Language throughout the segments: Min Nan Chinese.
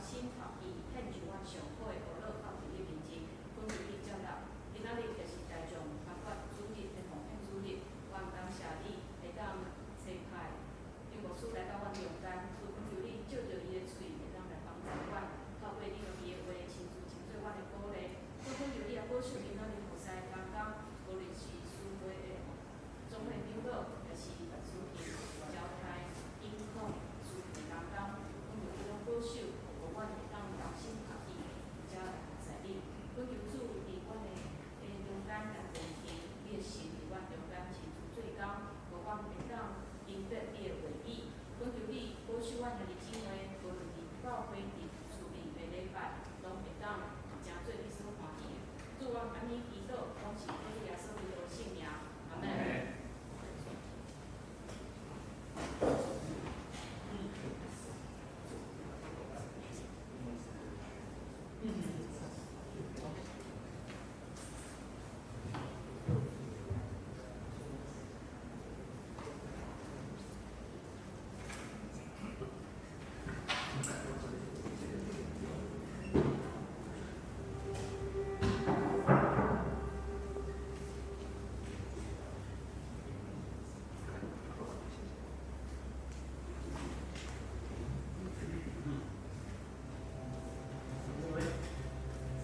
心合意獻上阮上好的娛樂到佇你面前，懇求你接納。今仔日就是大眾發掘主日的奉獻主日，阮感謝你會當差派張牧師來到阮中間，主懇求你借著伊的喙會當來幫助阮，透過你家己的話親自親做阮的鼓勵。主懇求你也保守今仔日服侍的同工，無論是司會的總會長老，抑是司琴、交代、音控、司琴的同工，懇求你攏保守，予阮會當同心合意，才來服侍你。懇求主佇阮的中間來聆聽你的心，佇阮中間親自做工，予阮會當明白你的話語。懇求你保守阮兄弟姊妹，無論佇教會、佇厝內的禮拜，攏會當誠做你所歡喜的。主，阮按呢祈禱，攏是靠主耶穌基督聖名，阿們。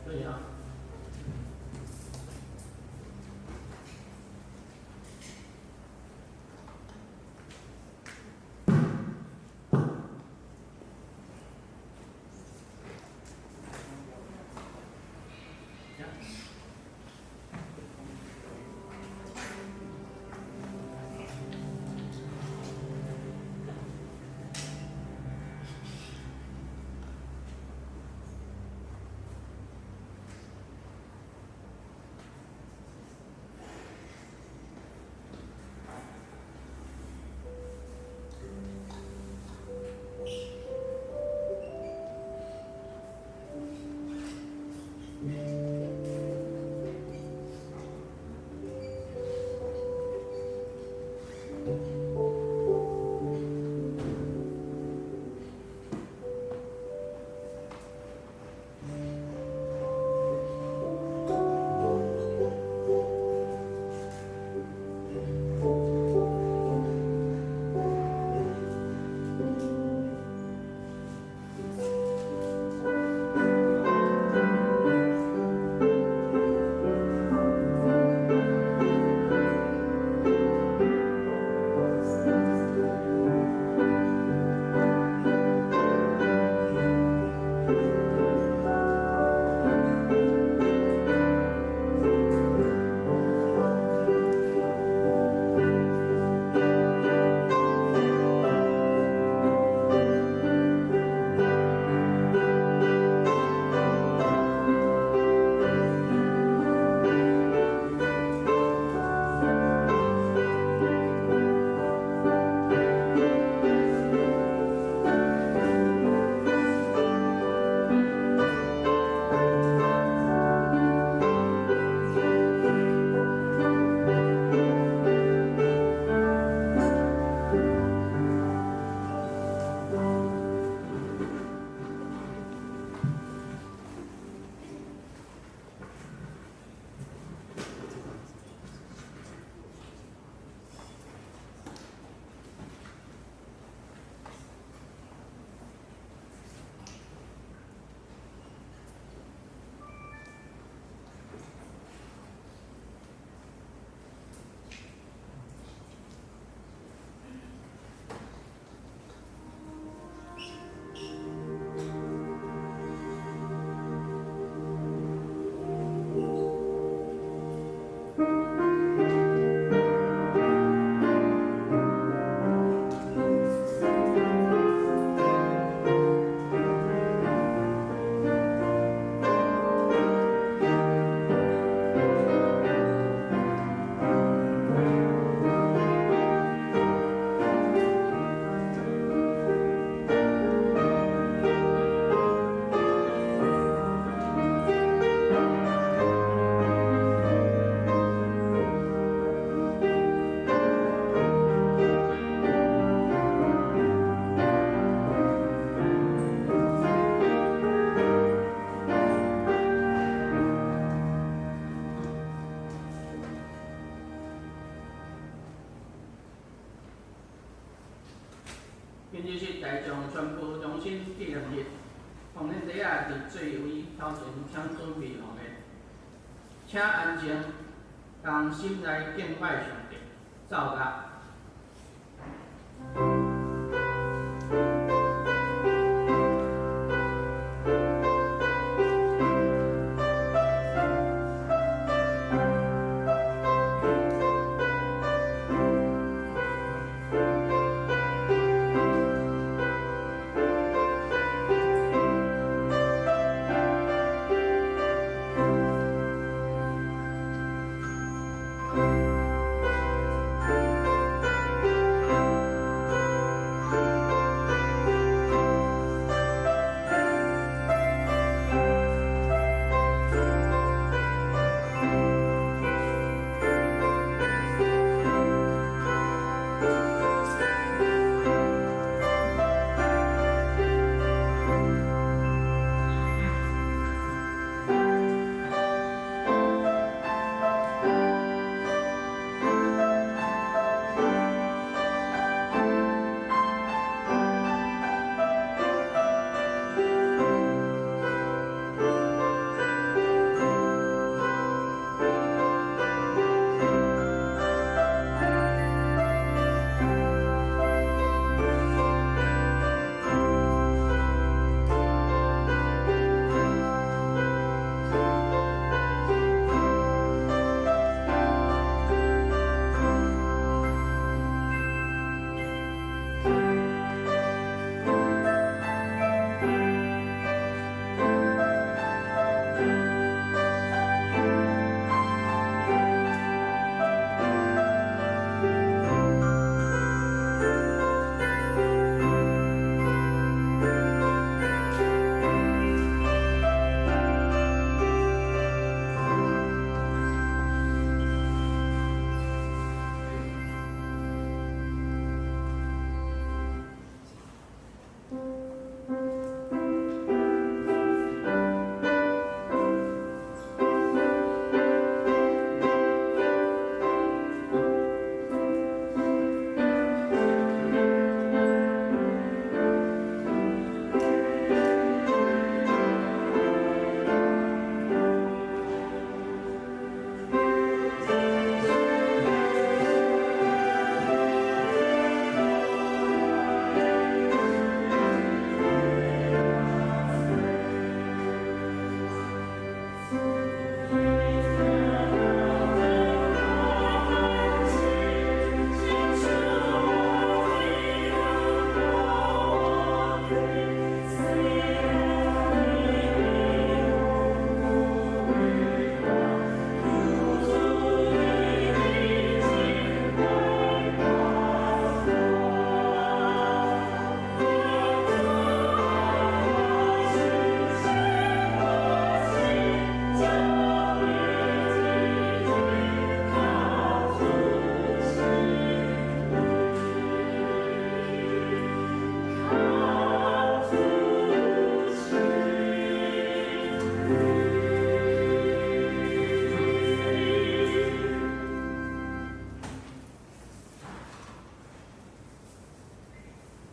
可以啊。奉獻袋仔佇座位頭前，請準備予咧。請安靜，同心來敬拜上帝，奏樂。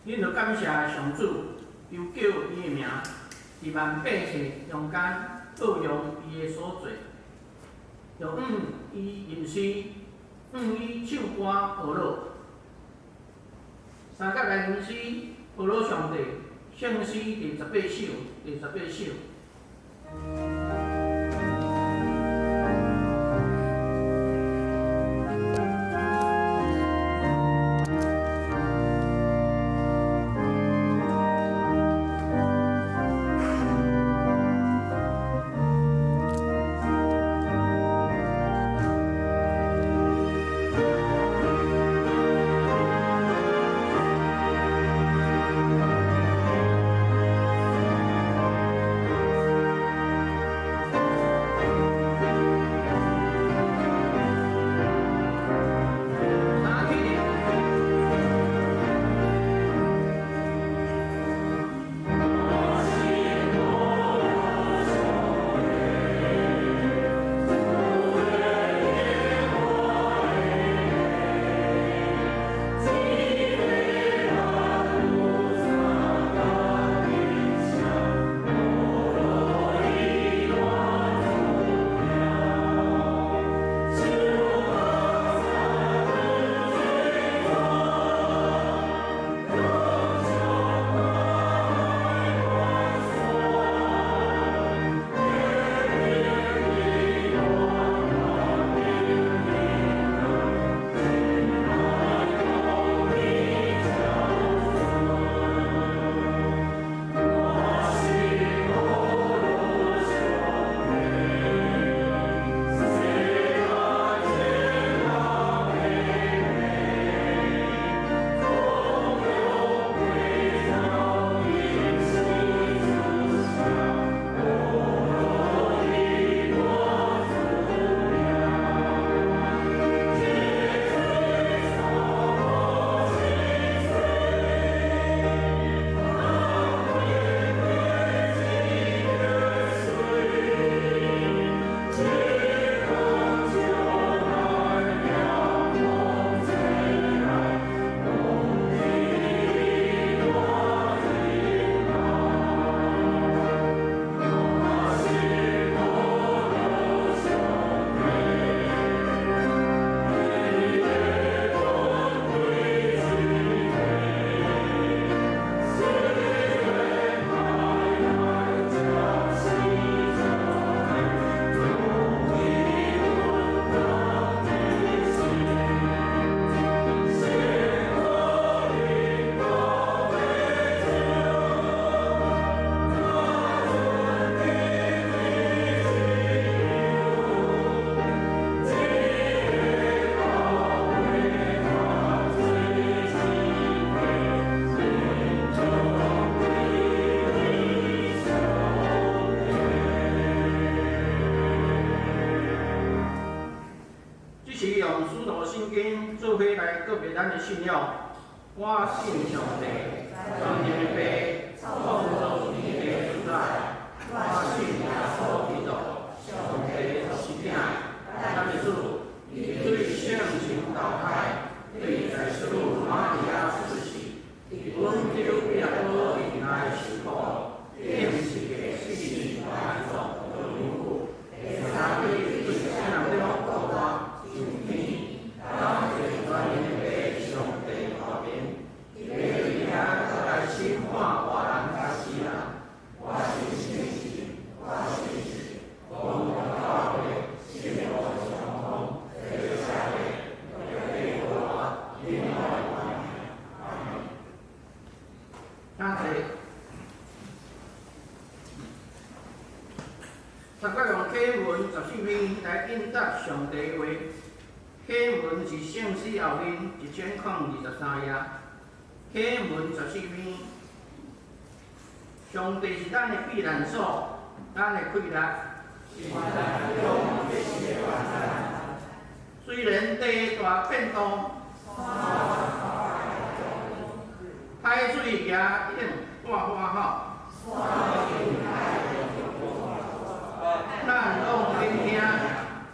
恁著感謝上主，求叫伊的名，佇萬百姓中間報揚伊的所做，著向伊吟詩，向伊唱歌呵咾。三角來吟詩，呵咾上帝，聖詩第18首，第18首。做伙來告別咱的信仰。我信上帝，全能的父，創造天地的主宰。我信耶穌基督，上帝的獨生子，咱的主，伊對聖神投胎，對祭司瑪利亞出世，佇本丟彼拉多以內受苦，釘十字架死埋葬落陰府，第三日對死人中復活，上天，感謝全能的父上帝大能，伊欲對遐來審判活人佮死人。我信聖神，我信公同教會，聖徒相通，洗禮，肉體復活，永活。感謝。大家用啟文14篇來應答上帝的話。啟文是聖詩後面1023頁。啟文十四篇，上帝是咱的避難所，咱的氣力。雖然地大變動，海水也湧大歡吼。咱攏緊聽，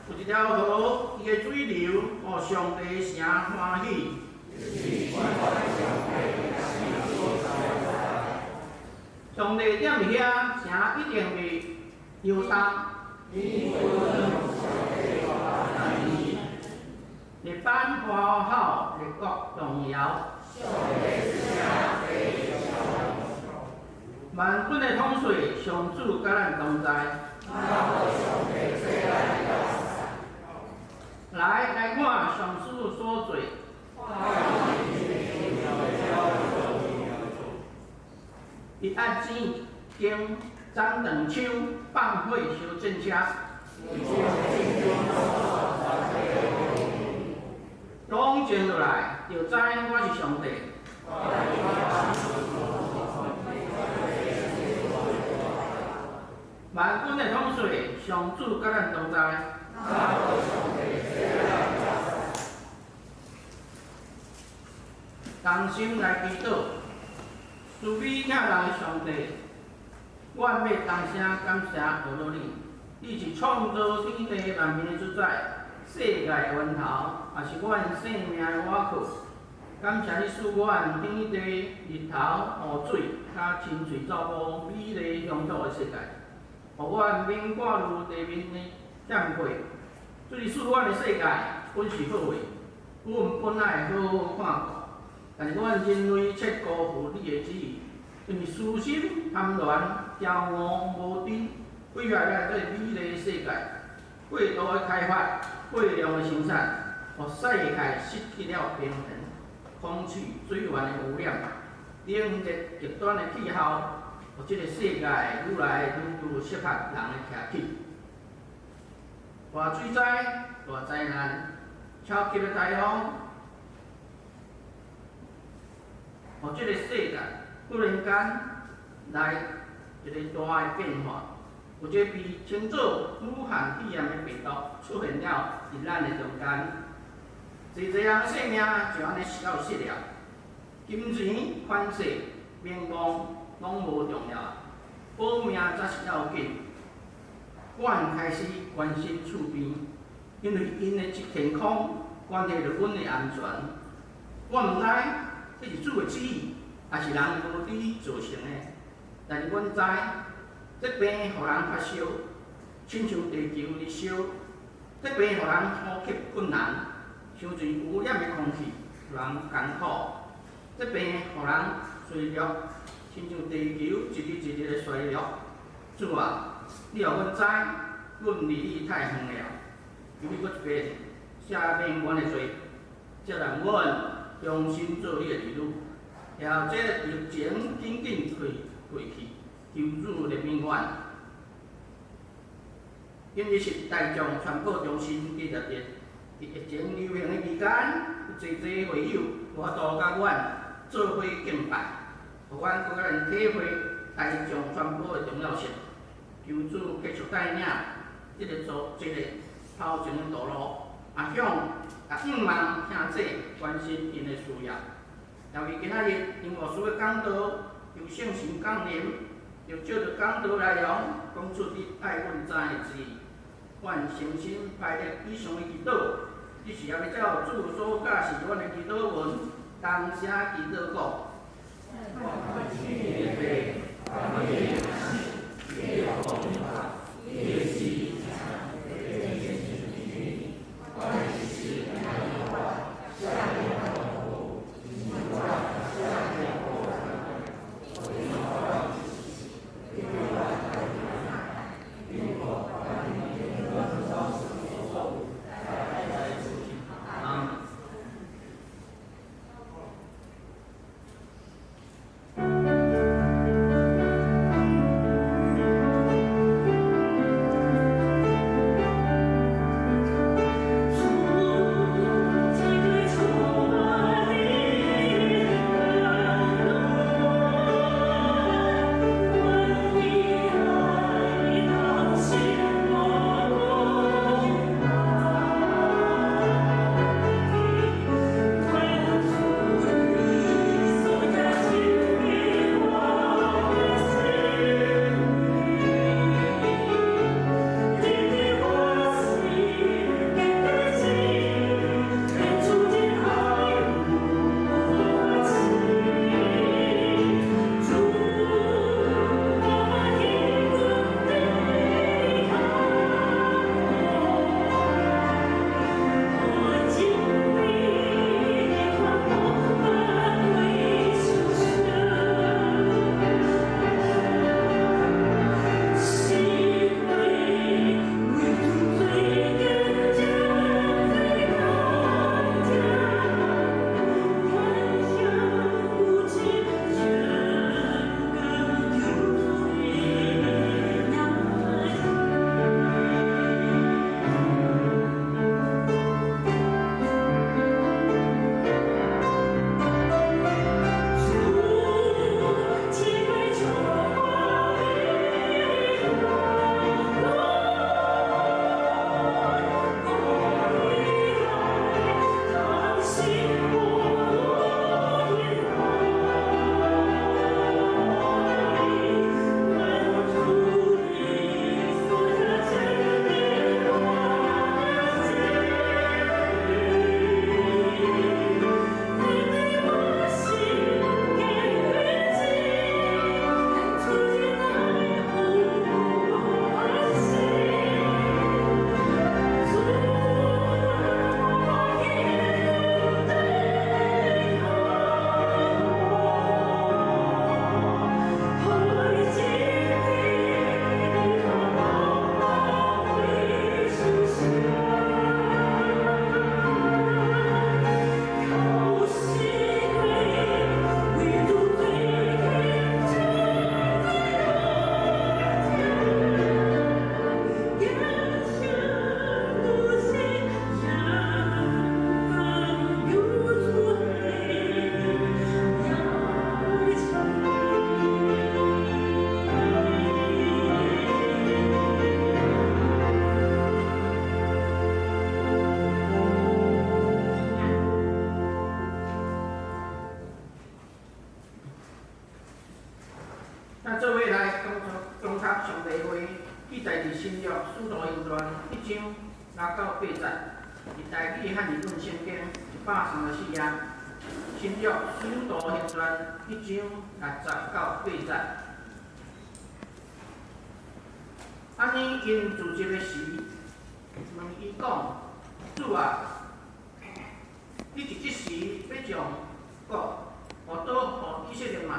有一條河，伊的水流，予上帝城歡喜。上帝踮佇遐，城一定袂搖動。列邦歡吼，列國動搖。萬軍的統帥，上主佮咱同在。來來看上主所做。伊按錢經斬斷槍，放火燒戰車。攏靜落來，就知我是上帝。萬軍的統帥，上主佮咱同在。同心來祈禱，慈悲疼人的上帝，阮欲同聲感謝阿羅你，你是創造天地萬民的主宰，世界的源頭，也是阮生命的倚靠。感謝你賜阮天地日頭、雨水，佮青翠草木、美麗香闢的世界，予阮免掛慮地面的欠缺。主你賜阮的世界本是好的，阮本愛好好看顧，但是阮人類卻辜負你的旨意，因為私心貪戀、驕傲無知，毀壞了這個美麗的世界。過度的開發、過量的生產，予世界失去了平衡，空氣、水源的污染，冷熱極端的氣候，予這個世界愈來愈無適合人的徛起。大水災、大災難、超級的颱風，予這個世界忽然間來一個大的變化，有一個被稱做武漢肺炎的病毒出現了佇咱的中間，濟濟人性命就按呢消失了，金錢、權勢、名望攏無重要，保命才是要緊。阮開始關心厝邊，因為𪜶的健康關係著阮的安全。我毋知這是主的旨意，抑是人無知造成的。但是阮知，這病予人發燒，親像地球佇燒；這病予人呼吸困難，傷濟污染的空氣，予人艱苦；這病予人衰弱，親像地球一日一日的衰弱。主啊，你予阮知，阮離你太遠了，求你閣一遍赦免阮的罪，才讓阮重新做你的兒女。予這个疫情緊緊退過去，求主憐憫阮。今日是大眾傳播中心記錄日，佇疫情流行的期間，有濟濟會友有法度佮阮做伙敬拜，予阮閣較能體會大眾傳播的重要性。求主繼續帶領這個做這個頭前的道路，也向也向望兄弟關心𪜶的需要。尤其今仔日林牧師的講道，求聖神降臨，就照著講道內容講出你愛阮知的旨意。阮誠心排列以上的祈禱，只是猶未照主所教示阮的祈禱文，同聲祈禱講。咱做伙來誦讀上帝話，記載佇新約使徒行傳一章六到八節，佇台語漢語本聖經134頁。新約使徒行傳一章六節到八節。按呢，𪜶聚集的時，問伊講：主啊，你佇這時欲將國予倒予以色列嗎？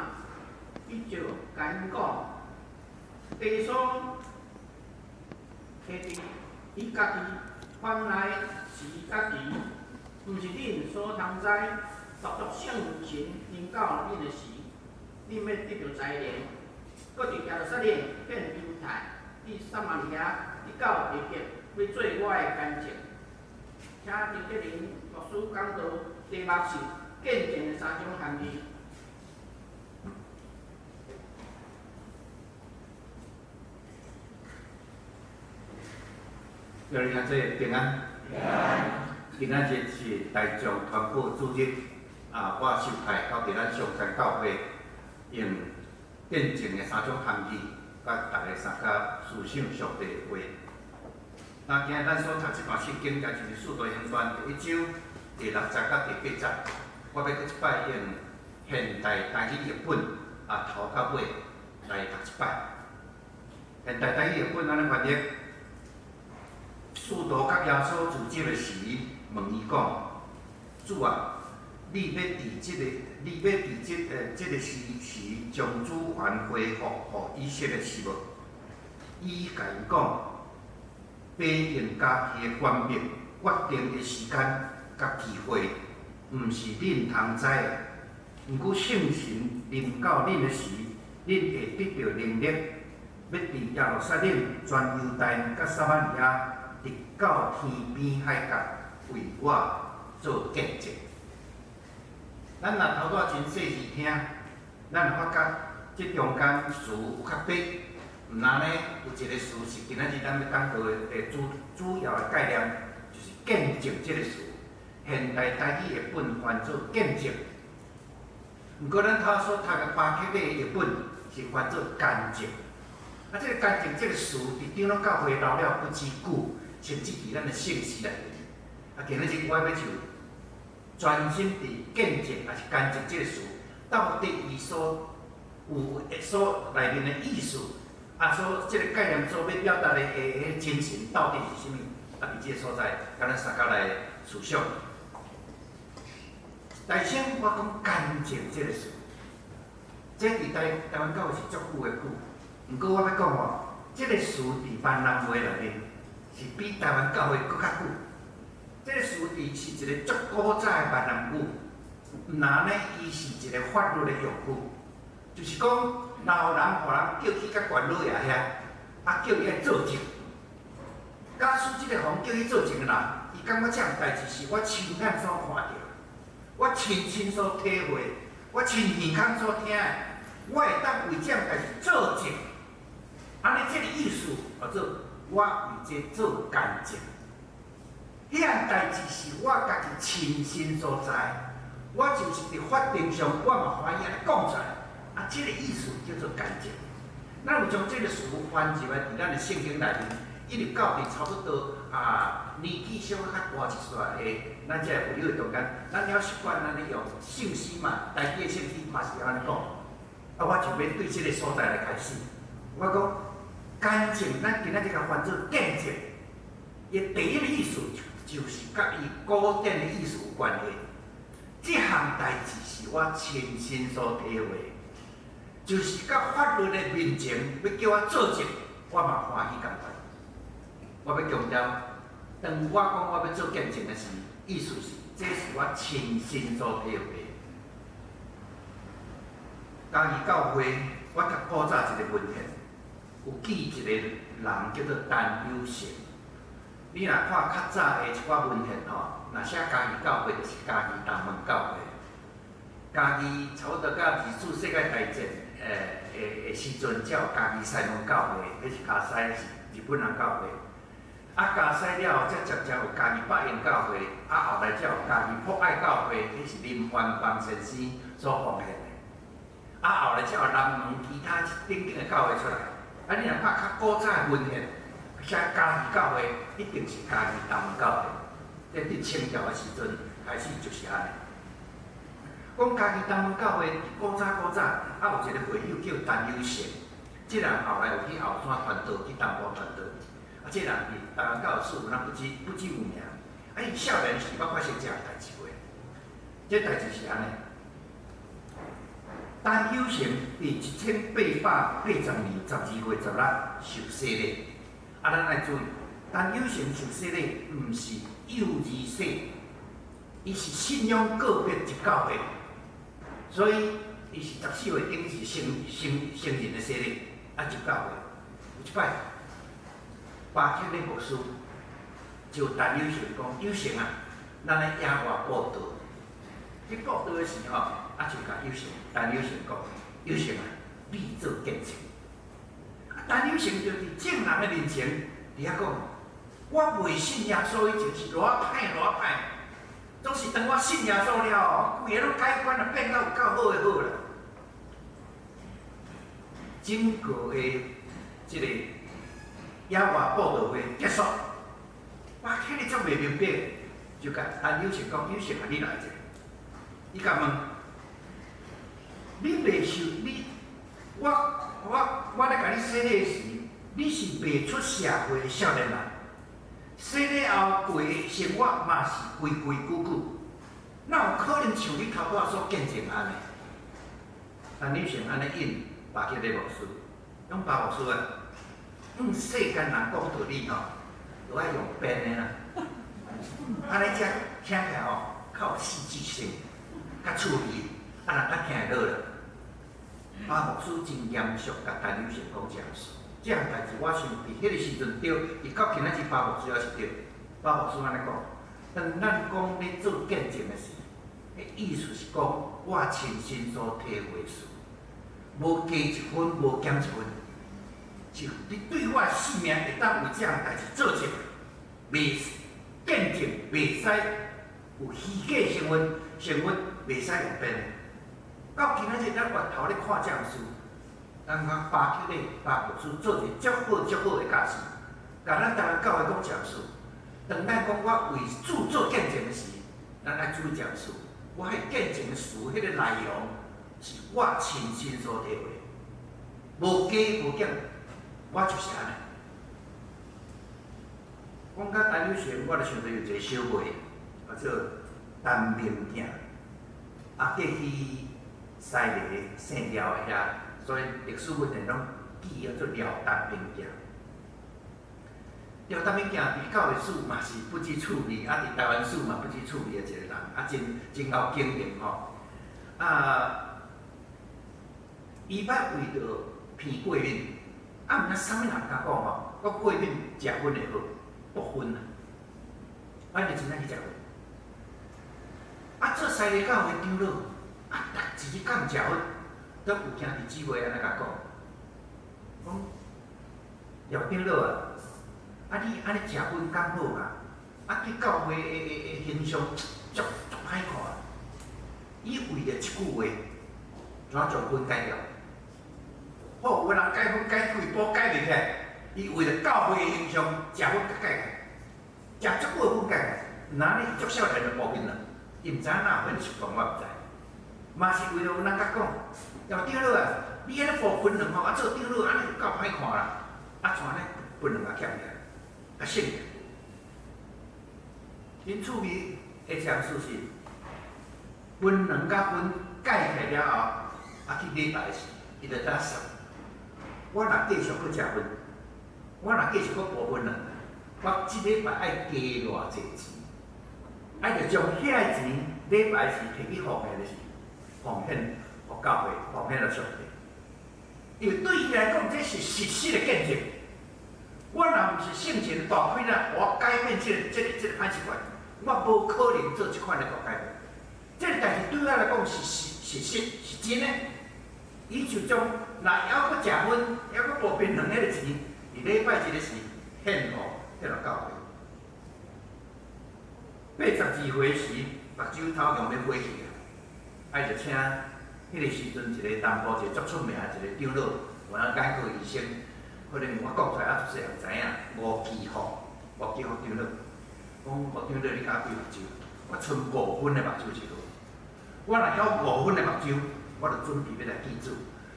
伊就共𪜶講：父所下定伊家己凡來時甲期，毋是恁所通知。獨獨聖神臨到恁的時，恁欲得著才能，閣佇耶路撒冷、遍猶太、佇撒瑪利亞，直到地極，欲做我的見證。請張德林牧師講道，題目是見證的三種含義。各位兄弟平安。平安。今仔日是大眾傳播主日，啊，我受派到佇咱上山教會，用見證的三種含義，佮大家相共思想上帝的話。那今日咱所讀這段聖經，也就是《使徒行傳》第一章第六節佮第八節。我欲閣一擺用現代台語譯本啊頭到尾來讀一擺。現代台語譯本按呢翻譯：使徒佮耶穌聚集的時，問伊講：主啊，你欲佇這個時時將主權恢復予以色列是無？伊共𪜶講：父用家己的權柄決定的時間佮機會，毋是恁通知的。毋過聖神臨到恁的時，恁會得著能力，欲佇耶路撒冷、全猶太佮撒瑪利亞，直到天邊海角，為我做見證。咱若頭拄仔真細緻聽，咱會發覺這中間詞有較白，毋但呢有一個詞是今仔日咱欲講到的主要的概念，就是見證這個詞。現代台語譯本翻做見證，毋過咱頭所讀的巴克禮譯本是翻做乾證。啊，這個乾證這個詞佇長老教會留了不知久，甚至佇咱的聖詩內面。啊，今仔日我欲就專心佇見證抑是乾證這個詞，到底伊所有所內面的意思，啊，所這個概念所欲表達的精神到底是啥物？啊，佇這個所在，共咱相共來思想。首先，我講乾證這個詞，這佇台灣教會是足久的久。毋過我欲講吼，這個詞佇閩南話內面是比台灣教會閣較久。這個詞佇是一個足古早的閩南語，毋但呢，伊是一個法律的用語，就是講，若有人予人叫去佮元老爺遐，啊叫伊愛作證。假使這個予人叫去作證的人，伊感覺這項代誌是我親眼所看著，我親身所體會，我親耳孔所聽的，我會當為這項代誌作證。按呢，這個意思叫做我為這做乾證。彼項代誌是我家己親身所知，我就是佇法庭上，我嘛歡喜按呢講出來。啊，這個意思叫做乾證。咱有將這個詞翻入來佇咱的聖經內面，一直到佇差不多啊年紀小可較大一撮的，咱這個會友的中間，咱了習慣按呢用聖詩嘛，台語的聖詩嘛是按呢講。啊，我就欲對這個所在來開始。我講乾證，咱今仔日共翻做見證，伊第一個意思就是佮伊古典的意思有關係。這項代誌是我親身所體會，就是佮法律的面前欲叫我作證，我嘛歡喜共款。我欲強調，當我講我欲做見證的時，意思是這是我親身所體會。嘉義教會，我讀古早一個文獻，有記一個人叫做陳有成。你若看較早的一寡文獻吼，若寫嘉義教會就是嘉義東門教會。嘉義差不多到二次世界大戰的時陣，才有嘉義西門教會，彼是嘉西是日本人教會。啊，嘉西了後，才漸漸有嘉義北營教會，啊，後來才有嘉義博愛教會，彼是林繁邦先生所奉獻的。啊，後來才有南門其他等等的教會出來。啊，你若看較古早的文獻，寫嘉義教會一定是嘉義東門教會。這佇清朝的時陣開始就是按呢。講嘉義東門教會古早古早，啊有一個會友叫陳有成，這人後來有去後山傳道，去東部傳道。啊，這人佇台灣教會似乎咱不知有名。啊，伊少年時捌發生這項代誌過。這代誌是按呢。陳有成佇1880年12月10日受洗禮。啊，咱愛注意，陳有成受洗禮毋是幼兒洗，伊是信仰告別入教會，所以伊是14歲等於是成人的洗禮，啊入教會。有一擺，巴克禮牧師就陳有成講：有成啊，咱來野外布道。去布道的時候，啊就共有成，陳有成講：有成啊，你做見證。啊，陳有成就佇眾人的面前，佇遐講，我未信耶穌以前是偌歹偌歹，總是當我信耶穌了後，規个攏改觀啦，變到有夠好的好啦。整個的這個野外佈道會結束，我聽咧足袂明白，就共陳有成講：有成啊，你來者，伊共問，你袂受你，我咧共你洗禮時，你是未出社會的少年人，洗禮後過的生活嘛是規規矩矩，哪有可能像你頭拄仔所見證按呢？陳有成按呢應巴克禮牧師，講巴牧師啊，世間人講道理吼，都愛用編的啦，按呢才聽起來吼較有戲劇性，較趣味，啊人較聽會落啦。巴牧師真嚴肅，共陳有成講這項事，這項代誌我想佇彼個時陣對，伊到今仔日巴牧師猶是對。巴牧師按呢講，當咱講咧做見證的時，彼意思是講我親身所體會事，無加一分，無減一分，是你對我性命會當為這項代誌做證，袂見證袂使有虛假成分，成分袂使用編的。到今仔日，咱回頭咧看這項事，咱講巴克禮巴牧師做一個足好足好的教示，共咱台灣教會講這項事。當咱講我為主做見證的時，咱愛注意這項事。我彼見證的事，彼個內容是我親身所體會，無加無減，我就是按呢。講到陳有成，我就想到有一個小妹，叫做陳明鏡，啊，過去西螺姓廖的遐，所以歷史文獻攏記叫做廖陳明鏡。廖陳明鏡佇教會史嘛是不知趣味，啊，佇台灣史嘛不知趣味的一個人，啊，真真𠢕經營吼。啊，伊捌為著鼻過敏，啊，毋知啥物人共講吼，講過敏食薰會好，薄薰啊，啊，伊就真正去食薰。啊，做西螺教會長老，啊，逐一日敢毋食薰，都有兄弟姊妹按呢共講，講廖長老啊，啊你按呢食薰敢好啊？啊對教會的形象足足歹看。伊為著這句話，怎將薰戒掉？好，有的人戒薰戒幾晡戒袂起來，伊為著教會的形象，食薰閣戒起來，食足久的薰戒起來，若呢足少年就薄薰啦。伊毋知影哪有彼個習慣，我毋知。嘛是為著有人共講，廖長老啊，你按呢薄檳榔吼，啊做長老按呢有夠歹看啦，啊像按呢檳榔也欠起來，啊省起來。真趣味的這項事是，檳榔佮薰蓋起來了後，啊去禮拜時，伊就在算。我若繼續閣食薰，我若繼續閣薄檳榔，我這禮拜愛加偌濟錢？愛著將遐个錢禮拜時提去奉獻的時，奉獻予教會，奉獻予上帝。因為對伊來講，這是實實的見證。我若毋是聖神大開啦，我改變這個歹習慣，我無可能做這款的大改變。這個代誌對我來講是實實是真的。伊就將若猶閣食薰，猶閣薄檳榔彼个錢，佇禮拜日的時獻予教會。82歲時，目睭頭強欲花去啊！啊，伊就請彼個時陣一個南部一個足出名的一個長老，有影眼科醫生，可能我講出來猶足濟人知影，吳基福，吳基福長老，講吳長老你共我開目睭，我賰5分的目睭就好。我若曉五分的目睭，我就準備欲來見主；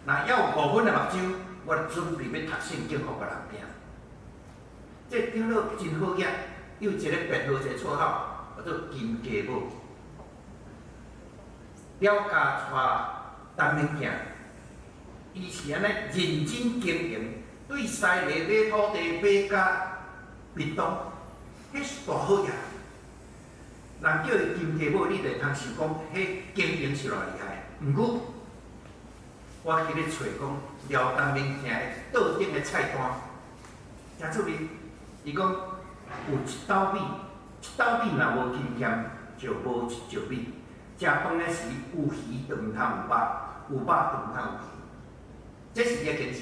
若猶有五分的目睭，我就準備欲讀聖經予別人聽。這個長老真好額，有一個別號，一個綽號，叫做金雞母。了家帶陳明鏡，伊是按呢認真經營，對西螺買土地買甲屏東，彼是大好額。人叫伊金雞母，你就會通想講，彼經營是偌厲害。毋過，我去咧揣講廖陳明鏡的桌頂的菜單，誠趣味。伊講有一斗米，一斗米若無勤儉，就無一石米。食飯的時有魚就毋通有肉，有肉就毋通有魚。這是伊的堅持。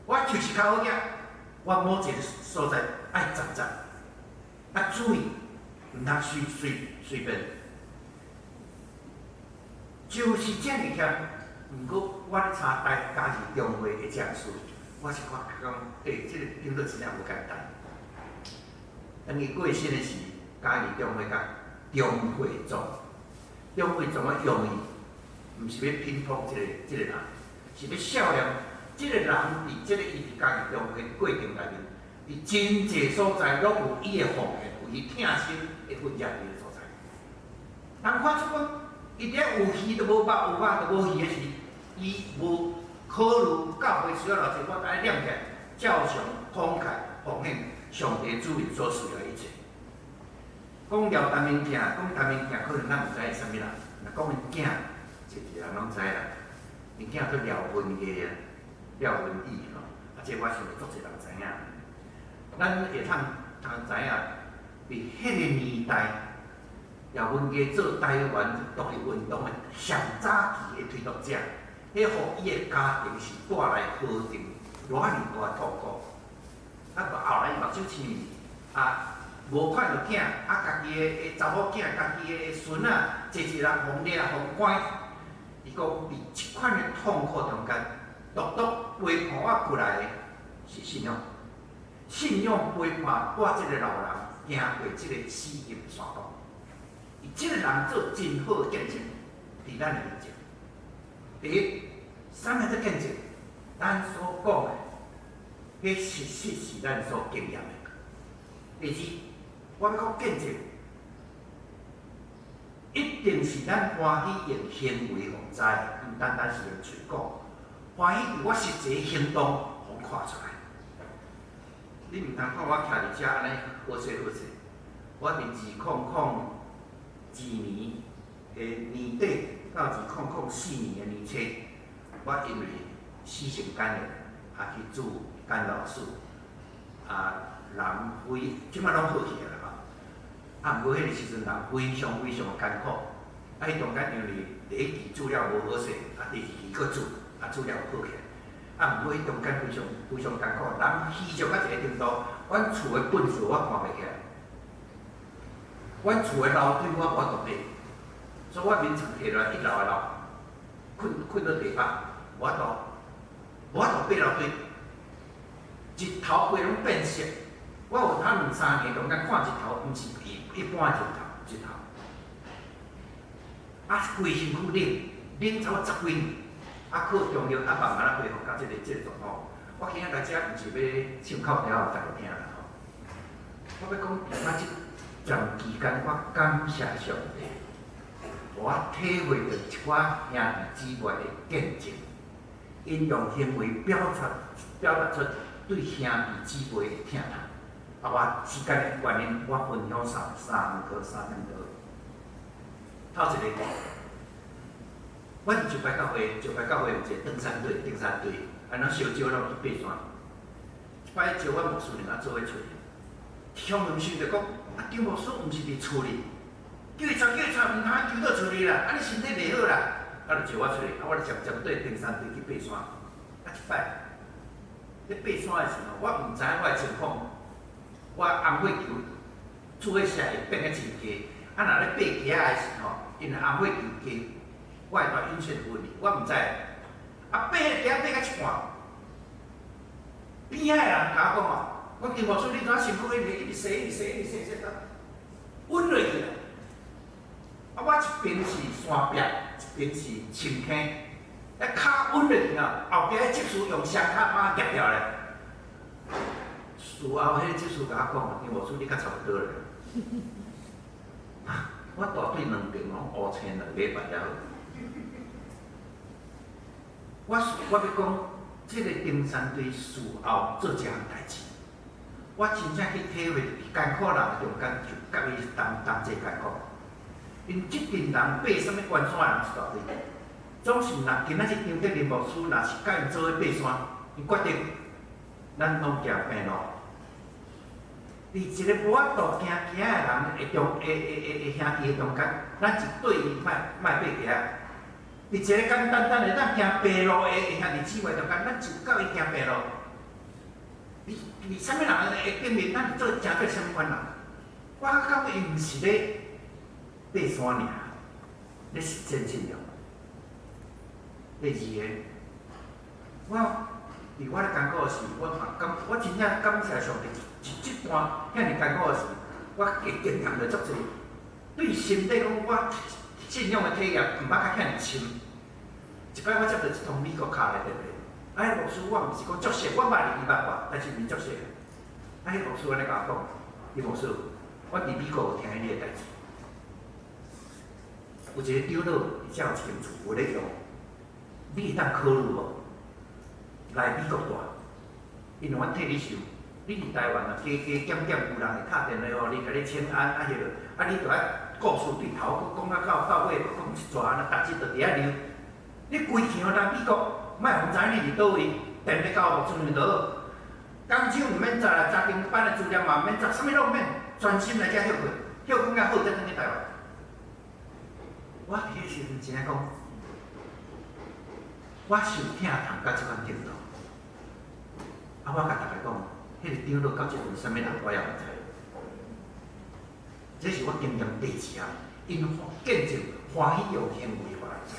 我就是較好額，我某一个所在愛站站，啊注意，毋通隨隨隨便。就是遮爾欠，毋過我咧參台嘉義中會的講師，我是發覺講，欸，這個長老真正無簡單。當伊過身的時，嘉義中會佮中會總，中會總的用意，毋是欲品捧這個人，是欲孝念這個人佇這個伊佇嘉義中會過程內面，佇真濟所在攏有伊的奉獻，有伊疼心的痕跡佇个所在。人看出講，伊佇遐有魚都無肉，有肉都無魚的時，伊無考慮教會需要偌濟，我愛念起來，照常慷慨奉獻上帝子民所需要的一切。講廖丹明囝，講丹明囝可能咱毋知是啥物人，若講𪜶囝，一個人攏知啦。𪜶囝叫廖文毅啊，廖文毅吼，啊，這我想足濟人知影。咱會通通知影，佇彼個年代，廖文毅做台灣獨立運動的上早期的推動者，彼予伊的家庭是帶來何等偌爾大的痛苦。啊，後來伊目睭青啊，無看著囝，啊，家己的查某囝、家己的孫仔，濟濟人予掠予關。伊講佇這款的痛苦中間，獨獨陪伴我過來的是信仰，信仰陪伴我這個老人行過這個死蔭山谷。伊這個人做真好的見證，佇咱的面前。第一，啥物做見證？咱所講的，彼實實是咱所經驗的。第二，我欲講見證，一定是咱歡喜用行為予知，毋單單是用喙講，歡喜佇我實際行動予看出來。你毋通看我徛佇遮按呢好勢好勢，我佇2002年的年底到2004年的年初，我因為死性肝炎，啊去住干擾素，啊人非這擺攏好起來啦吼。啊，毋過彼個時陣人非常非常艱苦，啊，彼中間因為第一期注了無好勢，啊，第二期閣注，啊，注了好起來。啊，毋過彼中間非常非常艱苦，人虛弱到一個程度，阮厝的糞掃我搬袂起來，阮厝的樓梯我無法度爬，所以我眠床下來一樓的樓，睏睏佇地板，無法度，無法度爬樓梯，日頭規攏變色。我有通兩三年中間看日頭，毋是一一般的日頭，日頭。啊，規身軀冷，冷差不多十幾年，啊，靠中藥啊，慢慢仔恢復到這個狀況。我今仔來遮毋是欲唱口調予大家聽啦吼。我欲講，我這段期間，我感謝上帝，予我體會著一寡兄弟姊妹的見證，𪜶用行為表達出對兄弟姊妹的疼痛。啊，我時間的原因，我分享三三個三點多。頭一個，我佇石牌教會，石牌教會有一個登山隊，登山隊，按怎相招攏去爬山。一擺招阮牧師兩仔做伙出去，鄉民想著講，啊，張牧師毋是佇厝裡，叫伊帶叫伊帶，毋通丟倒厝裡啦，按呢身體袂好啦，啊，就招我出去，啊，我就針針對登山隊去爬山。啊，一擺咧爬山的時候，我毋知影我的情況。我紅血球注的血會變得真低，啊，若咧爬屐仔的時吼，因為紅血球低，我會帶引線昏去，我毋知。啊，爬屐仔爬到一半，邊仔的人共我講哦，講張牧師，你怎身軀一直一直踅，一直踅，一直踅，踅到穩落去啦。啊，我一邊是山壁，一邊是深坑，啊，跤穩落去啊，後壁的執事用雙跤把我夾掉咧。事後，彼個執事共我講，張牧師你較差不多啦。我大腿兩邊攏烏青兩禮拜才好。我欲講，這個登山隊事後做這項代誌，我真正去體會，艱苦人中間就佮伊同同齊艱苦。𪜶這陣人爬啥物懸山的人一大堆，總是若今仔日張德林牧師若是佮𪜶做伙爬山，𪜶決定咱攏行平路。佇一個無法度行屐的人的中，的的的的兄弟的中間，咱一對伊莫莫爬屐。佇一個簡單單的咱行平路的兄弟姊妹中間，咱就佮伊行平路。你你啥物人會頂面，咱是做誠做啥物款人？我感覺伊毋是咧爬山爾，咧實踐信仰，第二个，我佇我咧艱苦時，我嘛感，我真正感謝上帝，這這段遐爾艱苦的時，我經經驗著足濟，對心底講我信仰的體驗毋捌較遐爾深。一擺我接著一通美國敲來電話，啊，彼牧師我毋是講足熟，我捌伊捌我，但是毋是足熟。啊，彼牧師按呢共我講，伊牧師，我佇美國有聽你的代誌，有一个長老，佇遮有一間厝無咧用，你會當考慮無？來美國蹛，因為阮替你想，你佇台灣啊，加加減減有人會敲電話予你，共你請安啊彼落，啊你著愛故事對頭，閣講啊到到尾，閣講一逝按呢，逐日就佇遐溜。你規場來美國，莫予人知影你佇佗位，電話交牧師娘就好。工廠毋免執啦，查經班的資料嘛毋免執，啥物攏毋免，專心來遮歇睏，歇睏了好才轉去台灣。我佇彼時陣真正講，我受疼痛到這款程度。啊！我共大家講，彼個長老到這陣啥物人，我也毋知。這是我經驗第二項，𪜶見證歡喜用行為，予人知。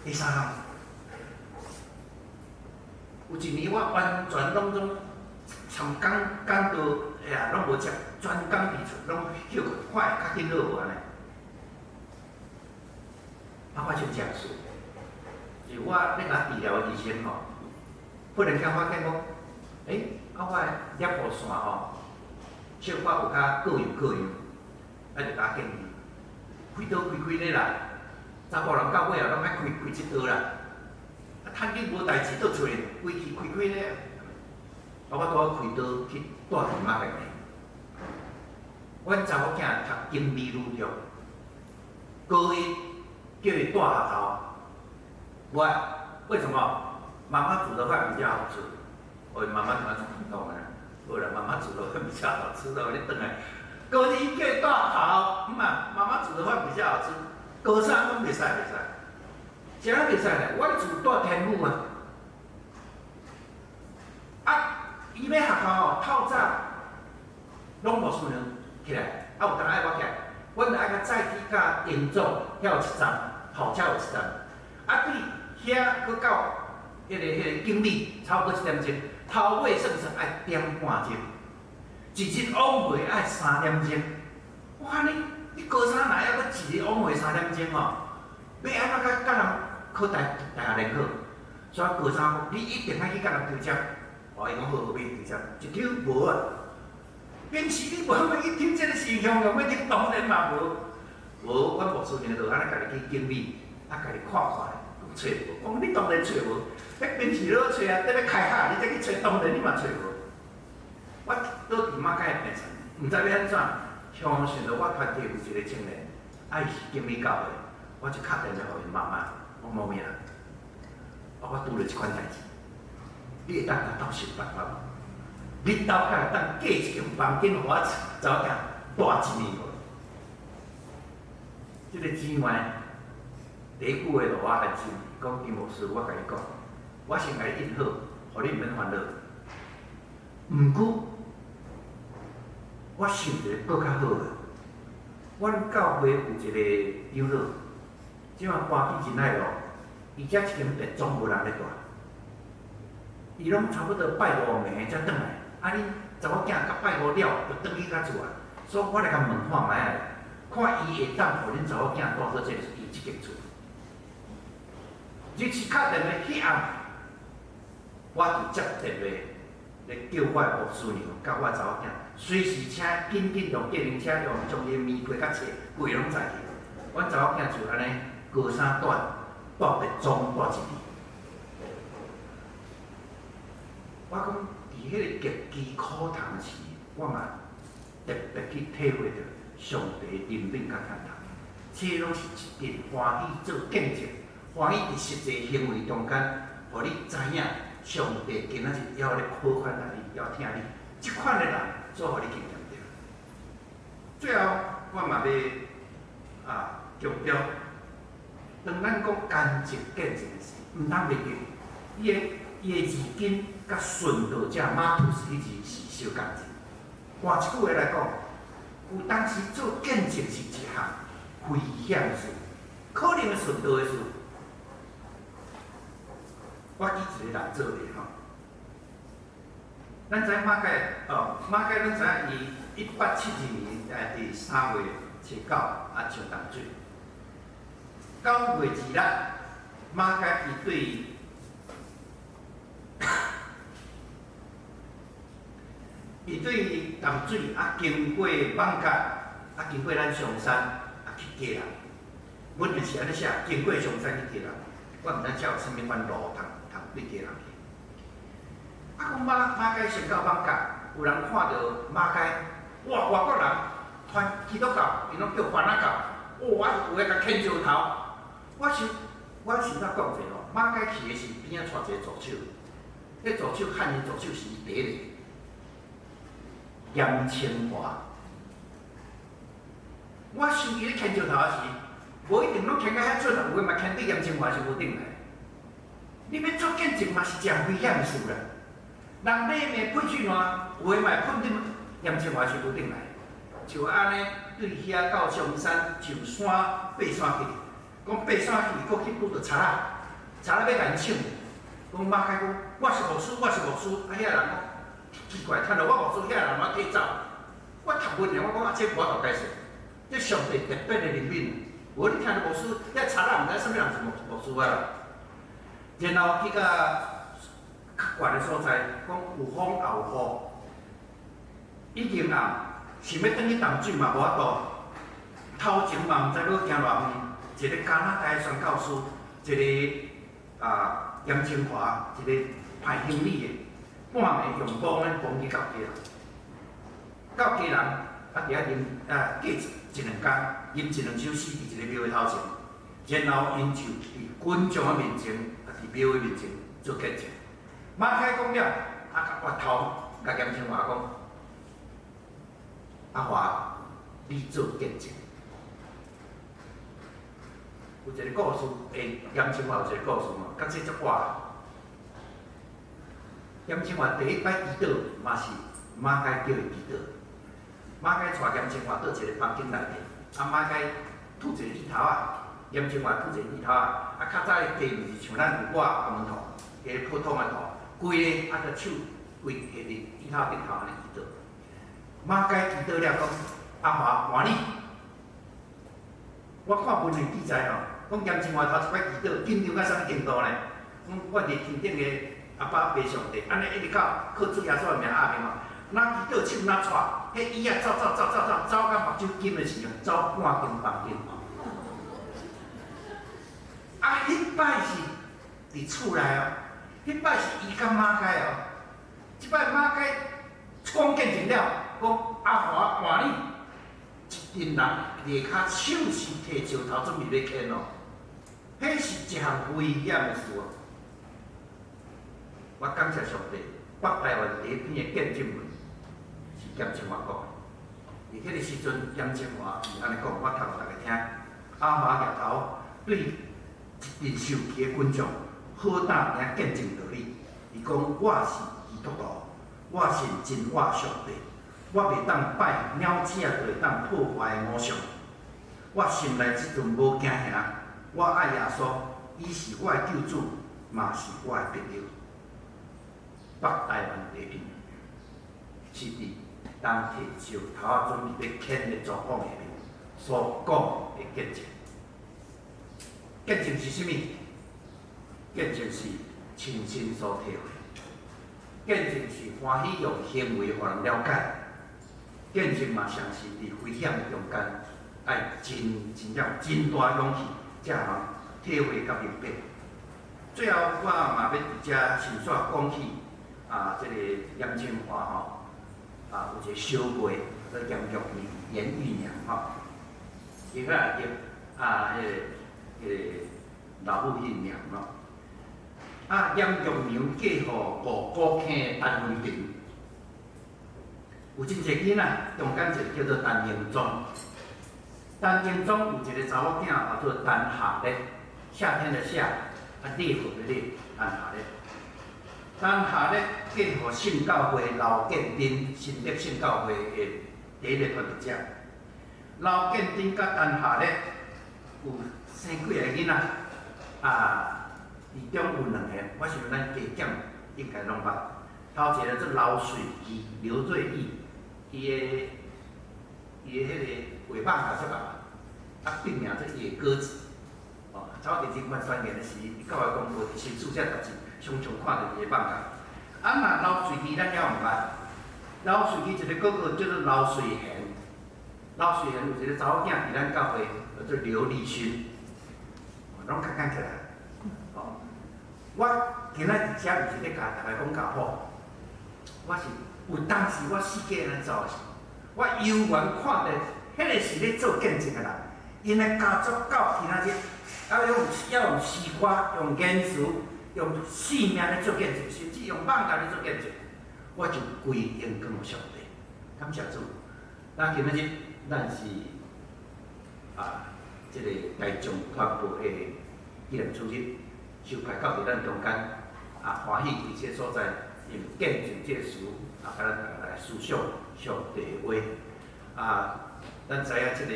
第三項，有一年我完全攏總參講講道，哎呀，攏無接，全工佇厝攏歇睏，看會較緊好無按呢？啊，發生這樣事，是我咧共治療的醫生吼，忽然間發現講，欸，啊，我的攝護腺吼，小可有較各樣各樣，啊，就共我建議，開刀開開咧啦，查埔人到尾啊，攏愛開開一刀啦，啊，趁緊無代誌倒出來，規氣開開咧，啊，我拄好開刀去蹛佇媽個邊，阮查某囝讀景美女中，高一叫伊蹛學校，我為什麼？媽媽煮的飯比較好吃，我媽媽怎麼煮的？好啦，媽媽煮的飯比較好吃的，你轉來。高二叫伊蹛學校，毋嘛，媽媽煮的飯比較好吃。高三講袂使袂使，啥袂使咧？阮厝蹛天母啊，啊，伊欲學校吼，透早攏牧師娘起來，啊有當愛我起來，阮著愛較早起到榮總遐有一站，校車有一站，啊對遐閣到彼個景美差不多一點鐘，頭尾算算愛點半鐘，一日往回愛3點鐘。哇！你你高三來猶閣一日往回三點鐘吼，欲按怎佮佮人考大大學聯考？所以高三你一定愛去共人抽籤。哦，伊講好好欲去抽籤，一抽無啊。平時你無欲去抽這个是雄雄欲抽當然嘛無。無，阮牧師娘就按呢家己去景美，啊，家己看看，揣無。講你當然揣無，彼平時咧揣啊，佇咧開下，你再去揣，當然你嘛揣無。我倒佇馬偕的病床，毋知欲按怎，相信著我團體有一个青年，啊，伊是景美教會，我就敲電話予𪜶媽媽，講無名，啊，我拄著這款代誌，你會當共鬥想辦法無？你兜敢會當借一間房間予我查某囝蹛一年無？這个姊妹第一句話予我安心，講金牧師，我共你講，我先共你應好，予你毋免煩惱。毋過，我想一个閣較好的，阮教會有一個長老，這馬搬去仁愛路，伊遮一間別莊無人咧蹛，伊攏差不多拜五暝才轉來，啊，恁查某囝甲拜五了就轉去較厝啊，所以我來共問看覓仔，看伊會當予恁查某囝蹛佇這個伊這間厝。日時敲電話彼暗，我就接電話咧叫我的牧師娘佮我查某囝，隨時請緊緊用計程車用將伊的棉被佮冊規攏載去。阮查某囝就按呢高三蹛蹛別莊蹛一年。我講佇彼个極其苦痛時，我嘛特別去體會著上帝憐憫佮疼痛，這攏是一陣歡喜做見證，歡喜佇實際行為中間，予你知影上帝今仔日猶咧苦款待你，猶疼你，這款的人做予你經驗著。最後，我嘛欲啊強調，當咱講乾淨見證時，毋通袂記，伊的伊的字根佮殉道者 martus 彼字是相仝字。換一句話來講，有當時做見證是一項危險事，可能會殉道的事。我舉一個例做例吼，咱知影馬偕哦，馬偕咱知影伊1872年佇3月29啊上淡水。9月2日，馬偕伊對淡水啊，經過艋舺，啊經過咱松山啊去基隆。阮就是按呢寫，經過松山去基隆。我毋知遮有啥物款路通通對基隆去。啊，講馬偕先到艋舺，有人看著馬偕，哇，外國人傳基督教，𪜶攏叫番仔教，哇，啊有的共牽石頭。我想怎講者吼，馬偕去的時邊仔帶一个助手，彼助手漢人助手是伊第一个嚴清華。我想伊咧牽石頭時，無一定攏牽甲遐準啊，有的嘛牽對嚴清華是無頂來。你欲做見證嘛是誠危險的事啦。人咧命噴水爛，有的嘛會噴佇嚴清華是無頂來。就按呢，對遐到松山上山爬山去，講爬山去，閣去拄著賊仔，賊仔欲共𪜶搶。講馬偕講，我是牧師，我是牧師。啊，遐人講奇怪，聽著我牧師，遐人我退走。我讀文的，我講啊，這無法度解釋，這上帝特別的憐憫。無你聽著牧師，遐賊仔毋知啥物人是牧師啊啦。然後去到較懸的所在，講有風也有雨，已經暗，想欲轉去淡水嘛無法度，頭前嘛毋知欲行偌遠，一個加拿大宣教師，一個啊嚴清華，一個派行李的，半暝用布呢扛去到基隆，到基隆啊佇遐啉啊過一兩工，吟一兩首詩佇一個廟的頭前，然後𪜶就佇群眾的面前，啊佇廟的面前做見證。馬偕講了，啊，回頭共嚴清華講：阿華，你做見證。有一個故事，嚴清華有一個故事嘛，佮這足倚。嚴清華第一擺祈禱嘛是馬偕叫伊祈禱。馬偕帶嚴清華到一個房間內面，啊馬偕吐一个芋頭仔，嚴清華吐一個芋頭仔，啊較早的地毋是像咱有抹阿門塗，一个普通的塗，規个啊就手規下佇芋頭頂頭按呢祈禱。馬偕祈禱了講：阿華換你。我看文獻記載吼，講嚴清華頭一擺祈禱，緊張到啥物程度呢？講我佇天頂的阿爸父上帝，按呢一直到靠主耶穌的名阿們吼，若祈禱手若掣，彼椅仔走走走走走，走到目睭金的時陣，走半間房間。啊，彼擺是佇厝內哦，彼擺是伊佮馬偕哦，這擺馬偕講見證了，講阿華換你。一陣人佇下跤手是提石頭準備欲牽哦，彼是一項危險的事哦。我感謝上帝，北台灣第一篇的見證文是嚴清華講的。佇彼个時陣，嚴清華是按呢講，我讀予大家聽。阿華舉頭對一陣受氣的群眾，好膽爾見證道理。伊講我是基督徒，我信真活上帝。我袂當拜鳥鼠仔都會當破壞的偶像。我心內這陣無驚嚇，我愛耶穌，伊是我的救主，嘛是我的朋友。北台灣地片是佇人提石頭仔準備欲牽的狀況下面所講的見證。見證是啥物？見證是親身所體會。見證是歡喜用行為予人了解。見證嘛，常是佇危險的中間，愛真真正真大勇氣，才會體會佮明白。最後，我嘛欲佇遮順紲講起啊，這個嚴清華吼，啊有一個小妹叫嚴玉娘，嚴玉娘吼，伊個來啊，彼個老母姓嚴咯。啊，嚴玉娘嫁予五股坑的陳文平。有真濟囡仔，中間一個叫做陳英宗。陳英宗有一個查某囝叫做陳夏烈，夏天的夏，啊烈火的烈，陳夏烈。咱下日建予圣教会刘建珍新竹圣教会的第一个传道者。刘建珍佮陈下日有生幾个囡仔，啊，其中有兩個，我想咱加減應該攏捌。頭一個做劉瑞義，劉瑞義，伊的彼個畫艋甲出來，啊，筆名做野鴿子。哦，走佇人權宣言的時，伊教會公報佇新書這雜誌，常常看著伊的艋舺。啊，若劉瑞義咱猶毋捌，劉瑞義一個哥哥叫做劉瑞賢，劉瑞賢有一個查某囝佇咱教會叫做劉立勳，攏較講起來。哦，我今仔佇遮毋是咧共大家講家譜，我是有當時我四界按呢走的時，我猶原看著彼个是咧做見證的人，𪜶的家族到今仔日，猶用詩歌、用言辭、用生命咧做見證，甚至用艋舺咧做見證，我就歸榮光予上帝，感謝主。咱今仔日咱是啊，這个大眾傳播的紀念主日，受派到佇咱中間，啊，歡喜佇這个所在，用見證這个詞，啊，共咱大家來思想上帝的話。啊，咱知影這个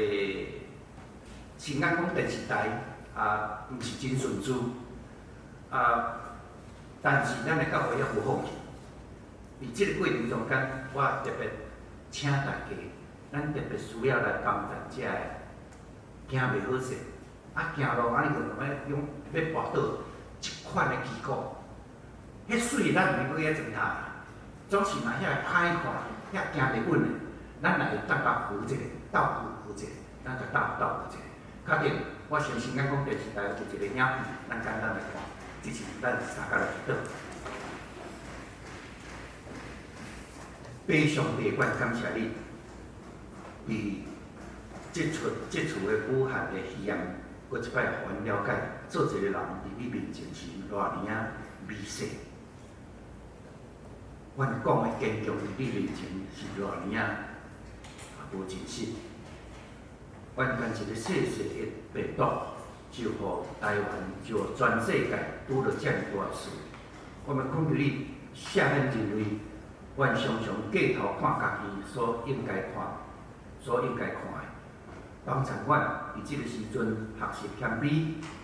新眼光電視台啊，毋是真順遂，啊，但是咱的教會猶無放棄。佇這个過程中間，我特別請大家，咱特別需要來幫助這个行袂好勢，啊，行路按呢就欲用欲跋倒，這款的旗鼓，彼水咱毋免閣遐裝塔，總是若遐个歹看，遐行袂穩的，咱若會當共扶一下，鬥扶扶一下，咱共鬥鬥扶一下。確定，我相信咱講電視台有一個影片，咱簡單來看，這是咱三個來祈禱。父上帝，阮感謝你，佇這出的武漢的肺炎，閣一擺予阮了解，做一個人佇你面前是偌爾仔微細。阮講的堅強佇你面前是偌爾仔無真實。阮干一个細細的病毒，就予台灣，就予全世界拄著遮爾大的事。我們懇求你赦免人類，阮常常過頭看家己所應該看、所應該看的，幫助阮佇這個時陣學習謙卑，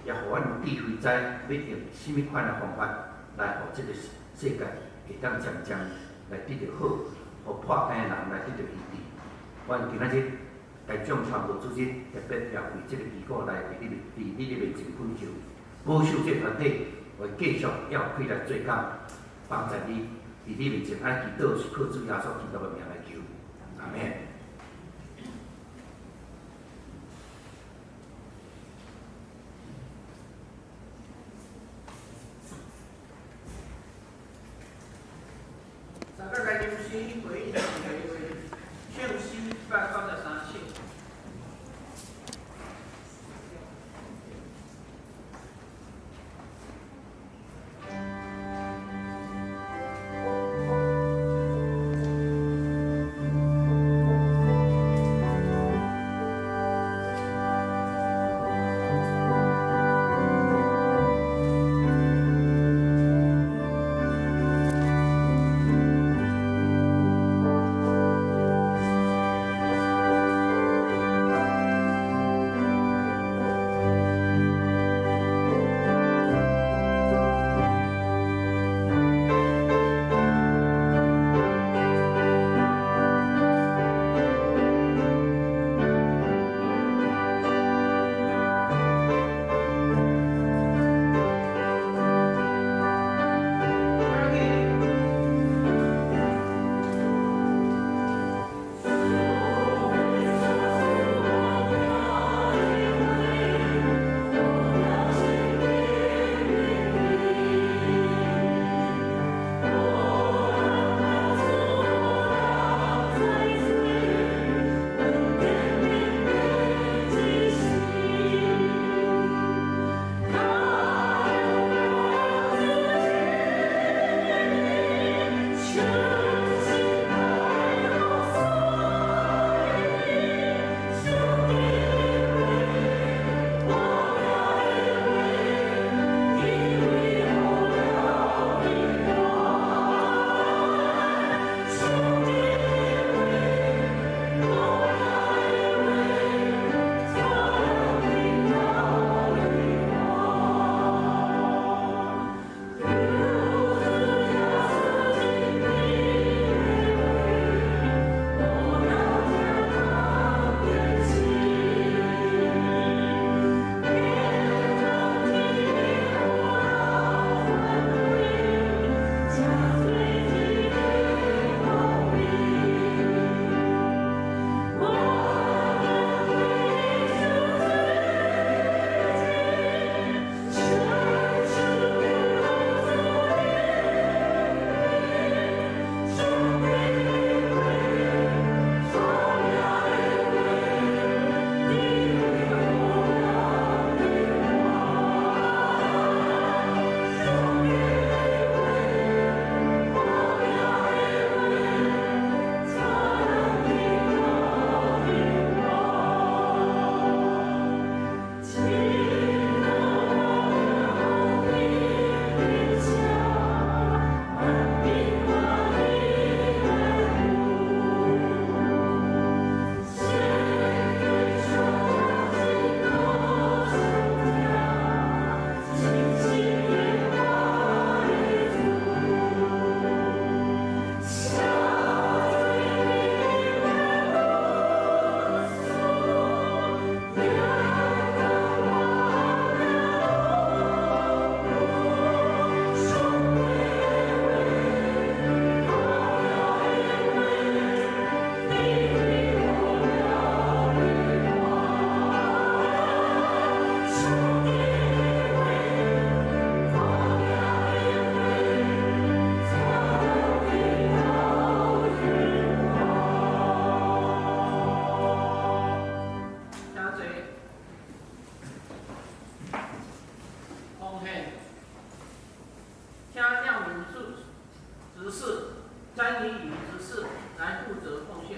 也予阮有智慧知欲用啥物款的方法來予這個世界會當漸漸來得著好，予破病的人來得著醫治。阮今仔日大眾傳播組織特別也為這個機構來佇你面前懇求，保守這個團體，會繼續猶氣力做工，幫助你佇你面前愛祈禱，是靠主耶穌基督的名來求，阿們。大家來吟詩回應上帝的話，唱詩193首。理執事來負責奉獻。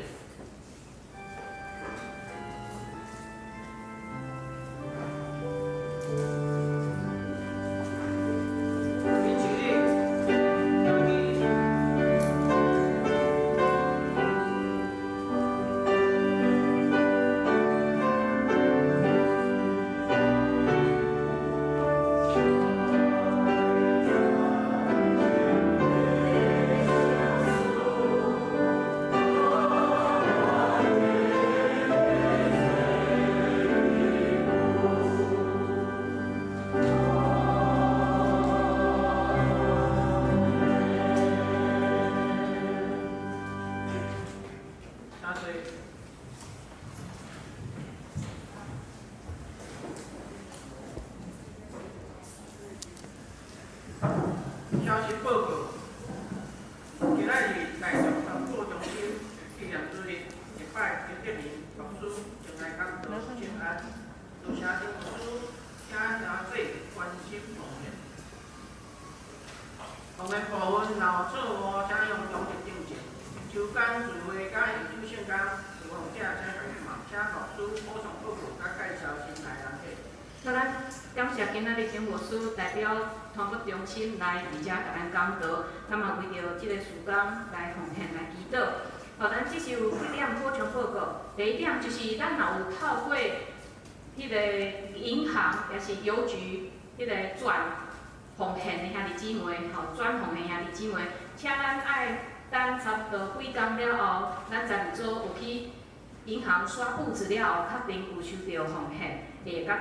消息報告，今仔日大眾傳播中心紀念主日，禮拜陳德林牧師前來講道請安，多謝陳牧師，請兄弟關心奉獻。奉獻部分若有錯誤，請用中立訂正。周間聚會佮二週聖工，有奉者請共看，請牧師補充報告佮介紹新來人客。那咱感謝今仔日陳牧師代表傳播中心來佇遮共咱講道，咱嘛為著這個事工來奉獻來祈禱。好，咱這是有幾點補充報告。第一點就是咱若有透過彼個銀行，抑是郵局彼個轉奉獻的兄弟姊妹，吼，轉奉獻兄弟姊妹，請咱愛等差不多幾工了後，咱十二組有去銀行刷簿子了後，確定有收著奉獻，會佮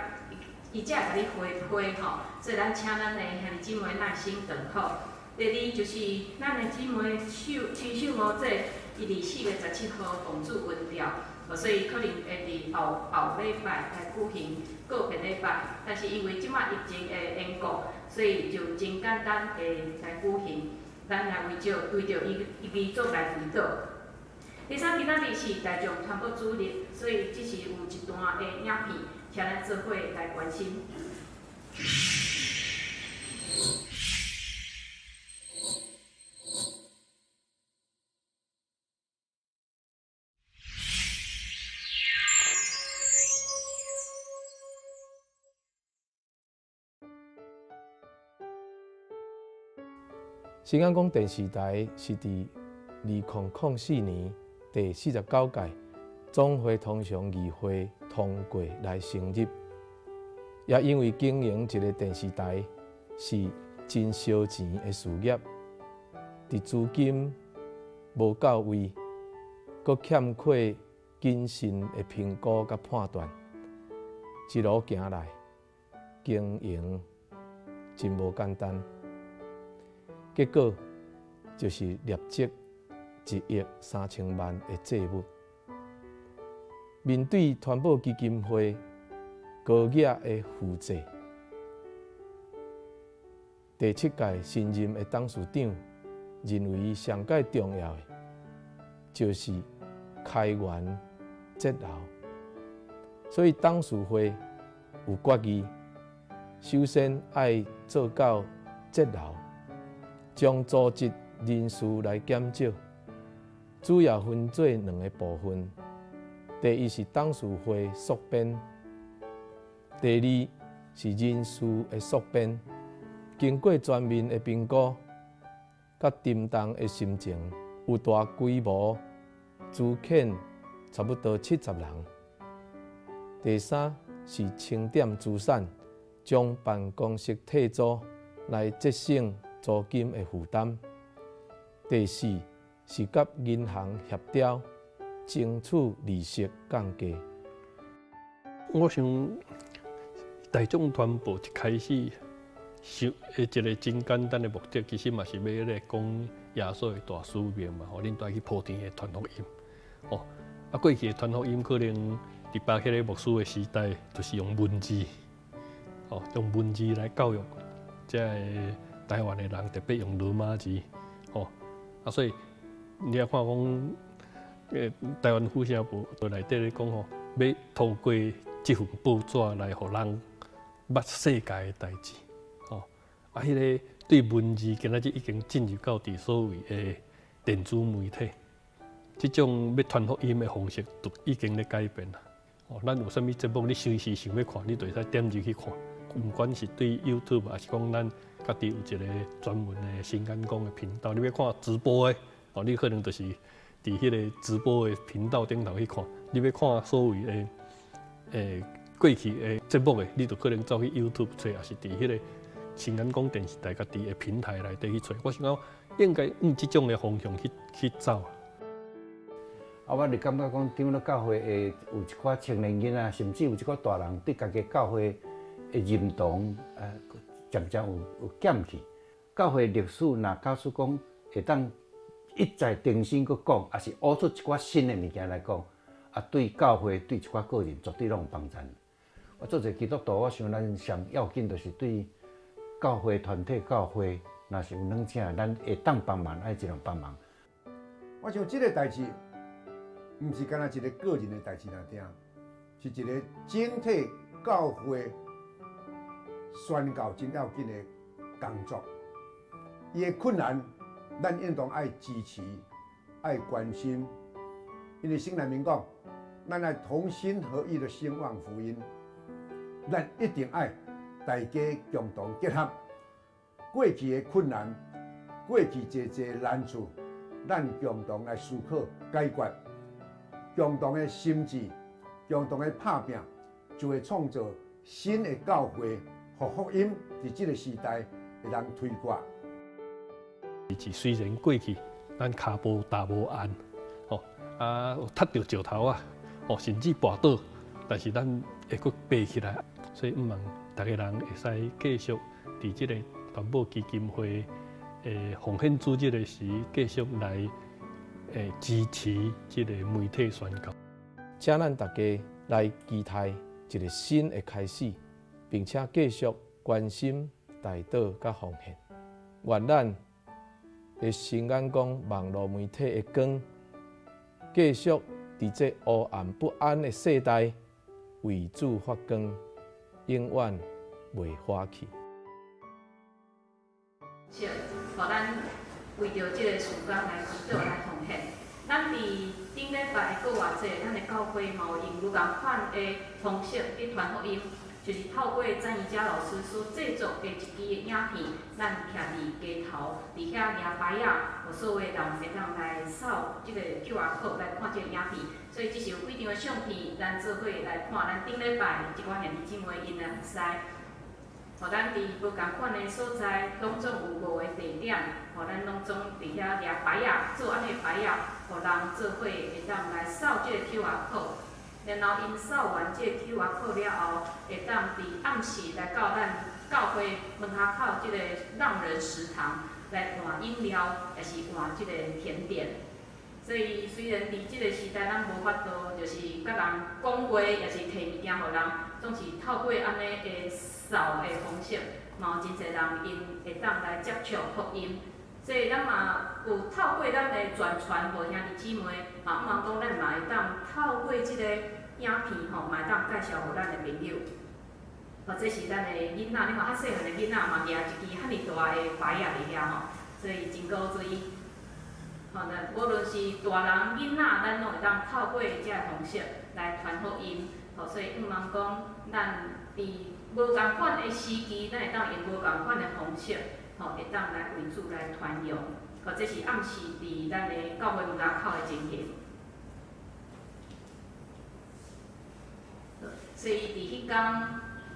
伊才會共你回批吼，所以咱請咱的兄弟姊妹耐心等候。第二就是咱的姊妹手親手五姐，伊佇4月17號奉主恩召，所以可能會佇後後禮拜來舉行告別禮拜。但是因為這擺疫情的緣故，所以就真簡單的來舉行。咱來為著伊遺囑來祈禱。第三，今仔日是大眾傳播主日，所以這是有一段的影片。請咱做伙來關心。新眼光電視台是佇2004年第49屆總會通常議會通過來成立，也因為經營一個電視台是真燒錢的事業，佇資金無到位，閣欠缺謹慎的評估佮判斷，一路行來經營真無簡單，結果就是累積1億3千萬的債務。面對傳播基金會高額的負債，第七屆新任的董事長認為上蓋重要的就是開源節流，所以董事會有決議，首先愛做到節流，將組織人數來減少，主要分做兩個部分。第一是董事會縮編，第二是人事的縮編。經過全面的評估，佮沉重的心情，有大規模資遣差不多70人。第三是清點資產，將辦公室退租來節省租金的負擔。第四是佮銀行協調，爭取利息降低。我想大眾傳播一開始想一個真簡單的目的，其實嘛是欲咧講耶穌的大使命嘛，予恁帶去普天的傳福音。哦，啊過去的傳福音可能佇巴克禮牧師的時代，就是用文字，哦，用文字來教育這个台灣的人，特別用羅馬字，哦，啊所以你也看講，台灣復興部內底咧講吼，欲透過這份報紙來予人捌世界的代誌，吼，啊，彼個對文字今仔日已經進入到佇所謂的電子媒體，這種欲傳福音的方式都已經咧改變啦。哦，咱有啥物節目，你隨時想欲看，你就會使點入去看。毋管是對 YouTube，抑是講咱家己有一个專門的新眼光的頻道，你欲看直播的，哦，你可能就是佇彼个直播的頻道頂頭去看。你欲看所謂的過去的節目的，你就可能走去 YouTube 揣，抑是佇彼个新眼光電視台家己的平台內底去揣。我想講應該向這種的方向去走。啊，我就感覺講，長老教會會有一寡青年囡仔，甚至有一寡大人對家己教會的認同，漸漸有減去。教會歷史若假使講會當一再重新閣講，抑是挖出一寡新的物件來講，啊，對教會對一寡個人絕對攏有幫助。我做一个基督徒，我想咱上要緊就是對教會團體、教會，若是有軟請，咱會當幫忙，愛盡量幫忙。我想這个代誌，毋是干焦一个個人的代誌爾爾，是一个整體教會宣教真要緊的工作。伊的困難，咱應當愛支持、愛關心，因為聖經內面講，咱愛同心合意的興旺福音，咱一定愛大家共同結合。過去的困難，過去濟濟難處，咱共同來思考解決，共同的心志，共同的拍拚，就會創造新的教會和福音，佇這个時代會當推廣。是雖然過去咱跤步踏無按，吼啊，有踢著石頭仔，哦，甚至跋倒，但是咱會閣爬起來，所以向望逐个人會使繼續佇這个傳播基金會的奉獻主日的時，繼續來支持這个媒體宣教。請咱大家來期待一个新的開始，並且繼續關心、代禱佮奉獻。願咱的新眼光網路媒體的光，繼續佇這黑暗不安的世代為主發光，永遠袂花去。是，予咱為著這个事工來祈禱來奉獻。咱佇頂禮拜的復活節，咱的教會嘛有用無仝款的方式去傳福音，就是透過詹宜佳老師所製作的一支的影片，咱徛佇街頭，佇遐舉牌仔，予所有的人會當來掃這个 QR code 來看這个影片。所以這是有幾張的相片，咱做伙來看。咱頂禮拜這寡兄弟姊妹𪜶的服侍。予咱佇無仝款的所在，攏總有五个地點，予咱攏總佇遐舉牌仔，做按呢牌仔，予人做伙會當來掃這个 QR code。然後𪜶掃完這个 QR code 了後，會當佇暗時來到咱教會門口口這个浪人食堂來換飲料，抑是換這个甜點。所以雖然佇這个時代，咱無法度就是佮人講話，抑是提物件予人，總是透過按呢的掃的方式，嘛有真濟人𪜶會當來接觸福音。所以咱嘛有透過咱的宣傳，予兄弟姊妹，嘛向望講咱嘛會當透過這个影片吼，嘛會當介紹予咱的朋友。或者是咱的囡仔，你看較細漢的囡仔嘛，舉一支遐爾大的牌仔佇遐吼，所以真古錐。吼，那無論是大人囡仔，咱攏會當透過這个方式來傳福音。吼，所以向望講，咱佇無仝款的時期，咱會當用無仝款的方式，吼，會當來為主來傳揚。或者是暗時佇咱的教會門口的情形。所以佇彼工，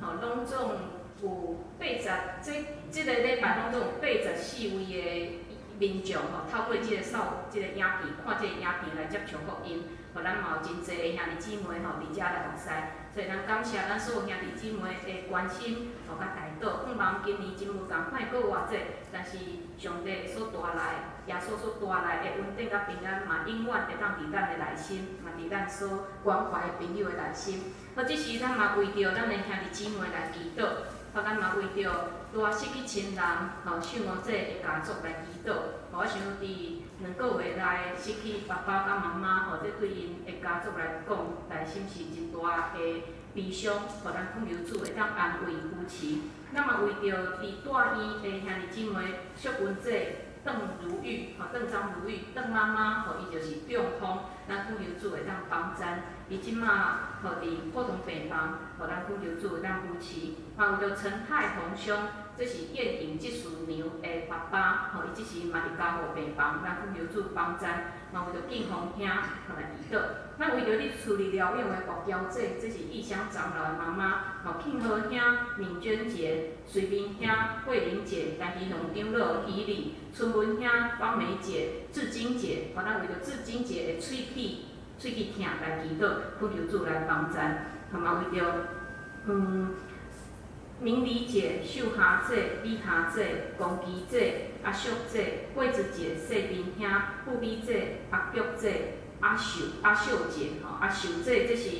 吼，攏總有八十，這這个禮拜攏總有84位的民眾吼，透過這个掃這个影片，看這个影片來接觸福音，予咱嘛有真濟的兄弟姊妹吼，佇遮來服侍。所以咱感謝咱所有兄弟姊妹的關心吼，佮代禱。向望今年真無仝款的復活節，但是上帝所帶來，耶穌所帶來的恩典佮平安，嘛永遠會當佇咱的內心，嘛佇咱所關懷的朋友的內心。好，這時咱嘛為著咱的兄弟姊妹來祈禱，好，咱嘛為著拄仔失去親人，吼，受五者的家族來祈禱。我想佇兩个月內失去爸爸佮媽媽，吼，這對𪜶的家族來講，內心是真大的悲傷。予咱懇求主會當安慰扶持。咱嘛為著佇住院的兄弟姊妹淑雲姐鄧如玉，吼，鄧張如玉，鄧媽媽，吼，伊就是中風，咱懇求主會當幫贊。伊這馬吼佇普通病房，予咱懇求主會當扶持。嘛為著陳泰宏兄，這是燕穎這事娘的爸爸，吼，伊這時嘛佇加護病房，咱懇求主幫贊。嘛為著敬宏兄，吼來祈禱。咱為著咧處理療養的郭嬌姐，這是異鄉長老的媽媽，吼，慶和兄、敏娟姐、隨明兄、慧玲姐、陳其雄長老、伊麗、春文兄、方梅姐、志晶姐，吼，咱為著志晶姐的喙齒疼來祈禱，懇求主來幫贊。同嘛為著明理姐、秀霞姐、李霞姐、龚琪姐、阿淑姐、桂子姐、世斌兄、富美姐、阿玉姐、阿秀、阿秀姐、吼，阿秀姐，這是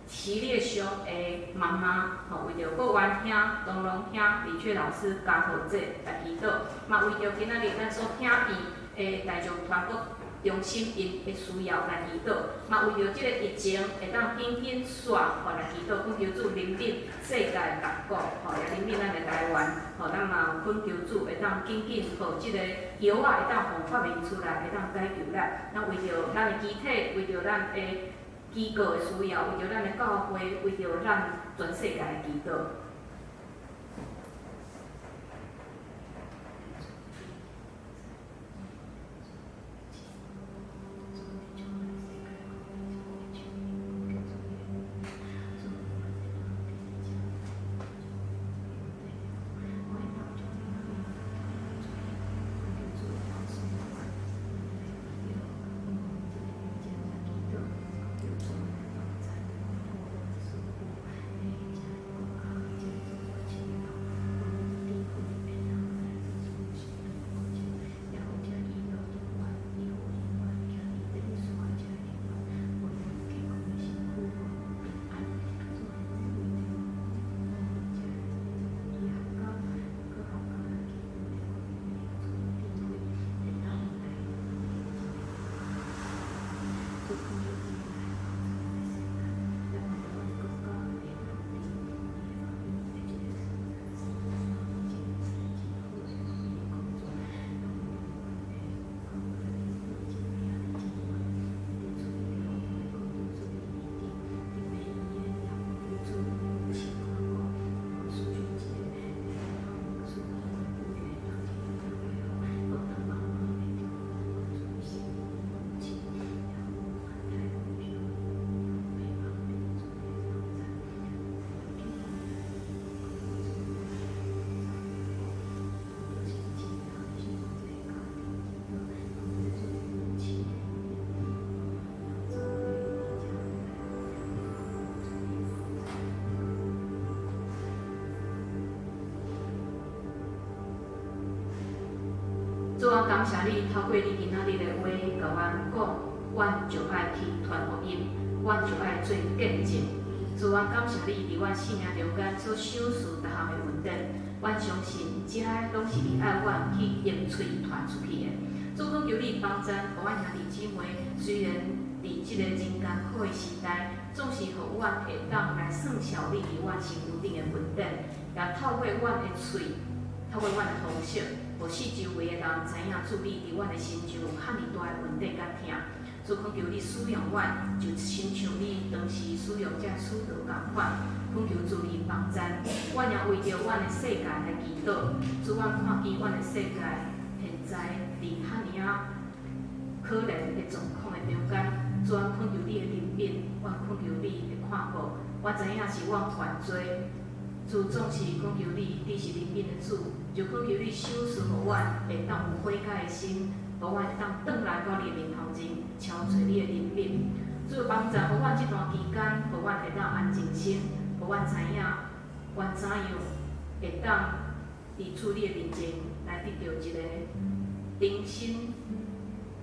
齊烈兄的媽媽，吼，為著郭元兄、東龍兄、李雀老師、家頭姐來祈禱，嘛為著今仔日咱所聽見的大眾傳播中心𪜶的需要來祈禱，嘛為著這個疫情會當緊緊煞，吼來祈禱，懇求主憐憫世界各國，吼也憐憫咱的台灣，吼咱嘛懇求主會當緊緊予這個藥仔會當予發明出來，會當解救咱。咱為著咱的肢體，為著咱的機構的需要，為著咱的教會，為著咱全世界的祈禱。主啊，感謝你透過你今仔日的話，共阮講，阮就愛去傳福音，阮就愛做見證。主啊，感謝你佇阮生命中間所賞賜逐項的恩典，阮相信這攏是你愛阮去用喙傳出去的。主，懇求你幫贊，予阮兄弟姊妹，雖然佇這個真艱苦的時代，總是予阮會當來算數你佇阮身軀頂的恩典，也透過阮的喙，透過阮的方式，予四周圍的人知影主你佇阮的身上有遐爾大的恩典佮疼。主懇求你使用阮，就親像你當時使用這使徒仝款，懇求主你幫贊。阮也為著阮的世界來祈禱，主，阮看見阮的世界現在佇遐爾仔可憐的狀況的中間，主，阮懇求你的憐憫，阮懇求你的看顧。我知影是阮犯罪，主總是懇求你，你是憐憫的主，就懇求你賞賜予阮會當有悔改的心，予阮會當轉來到你的面頭前，求揣你的憐憫。主幫助予阮這段期間，予阮會當安靜心，予阮知影，阮怎樣會當佇主你的面前來得著一個重新，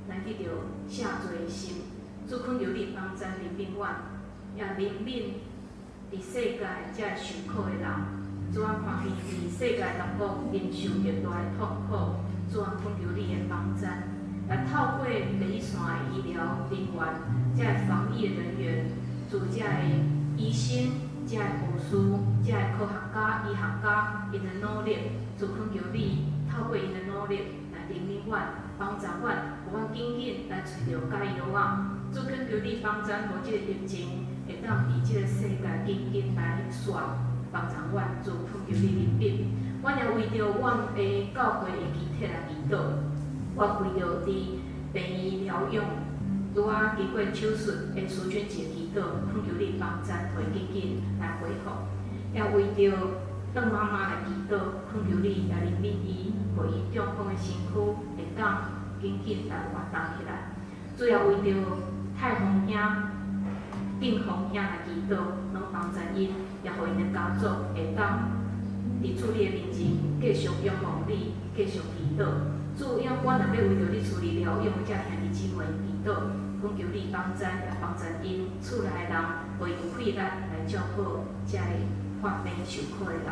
來得著赦罪的心。主懇求你幫贊憐憫阮，也憐憫佇世界這受苦的人。主啊，看見佇世界各國因受極大的痛苦，主啊，懇求你的幫贊，來透過第一線的醫療人員、這个防疫的人員、主這个醫生、這个護士、這个科學家、醫學家，𪜶的努力，主懇求你透過𪜶的努力來怜悯阮，帮助阮，予阮紧紧来揣著解药仔。主恳求你帮赞，予这个疫情会当伫这个世界紧紧来煞，帮助阮。主恳求你怜悯，阮也为著阮的教会的肢体来祈祷。我为著伫病院疗养，拄仔经过手术的苏娟姐祈祷，恳求你帮赞，予伊紧紧来恢复。也为著邓妈妈来祈祷，恳求你也怜悯伊，予伊中风的身躯会当紧紧来活动起来。主也为著泰宏兄、敬宏兄来祈祷，拢帮助𪜶，也予𪜶的家族会当伫主你的面前继续仰望你，继续祈祷。主，阮若欲为著你厝里疗养的这兄弟姊妹祈祷，恳求你帮赞，也帮赞𪜶厝内的人，予𪜶有气力来照顾这个患病受苦的人。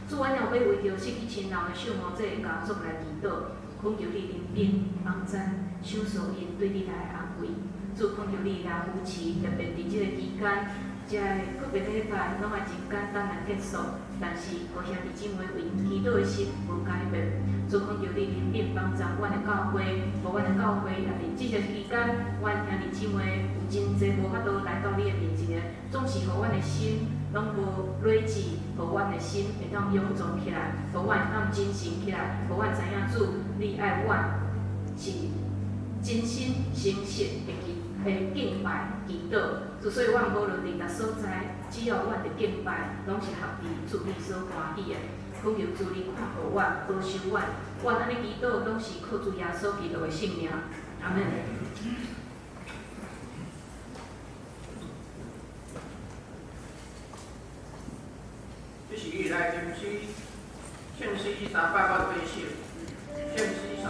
主，阮也欲为著失去亲人的秀毛这个家族来祈祷，恳求你怜悯帮赞，享受𪜶对你来的安慰。主，恳求你来扶持，特别伫这个期间，这个个别礼拜拢爱真简单来结束，但是予兄弟姊妹为祈祷的心无改变。主，恳求你怜悯帮助阮的教会，予阮的教会也伫这个期间，阮兄弟姊妹有真济无法度来到你的面前的，总是予阮的心拢无累积，予阮的心会当勇壮起来，予阮会当精神起来，予阮知影主，你爱阮是真心诚实的敬拜祈祷。所以阮无论伫佗所在，只要阮伫敬拜，拢是合伫主你所欢喜的。恳求主你看顾阮，保守阮，阮按呢祈祷，拢是靠主耶稣基督的圣名。阿们。这是伊来吟诗，圣诗388首，圣诗388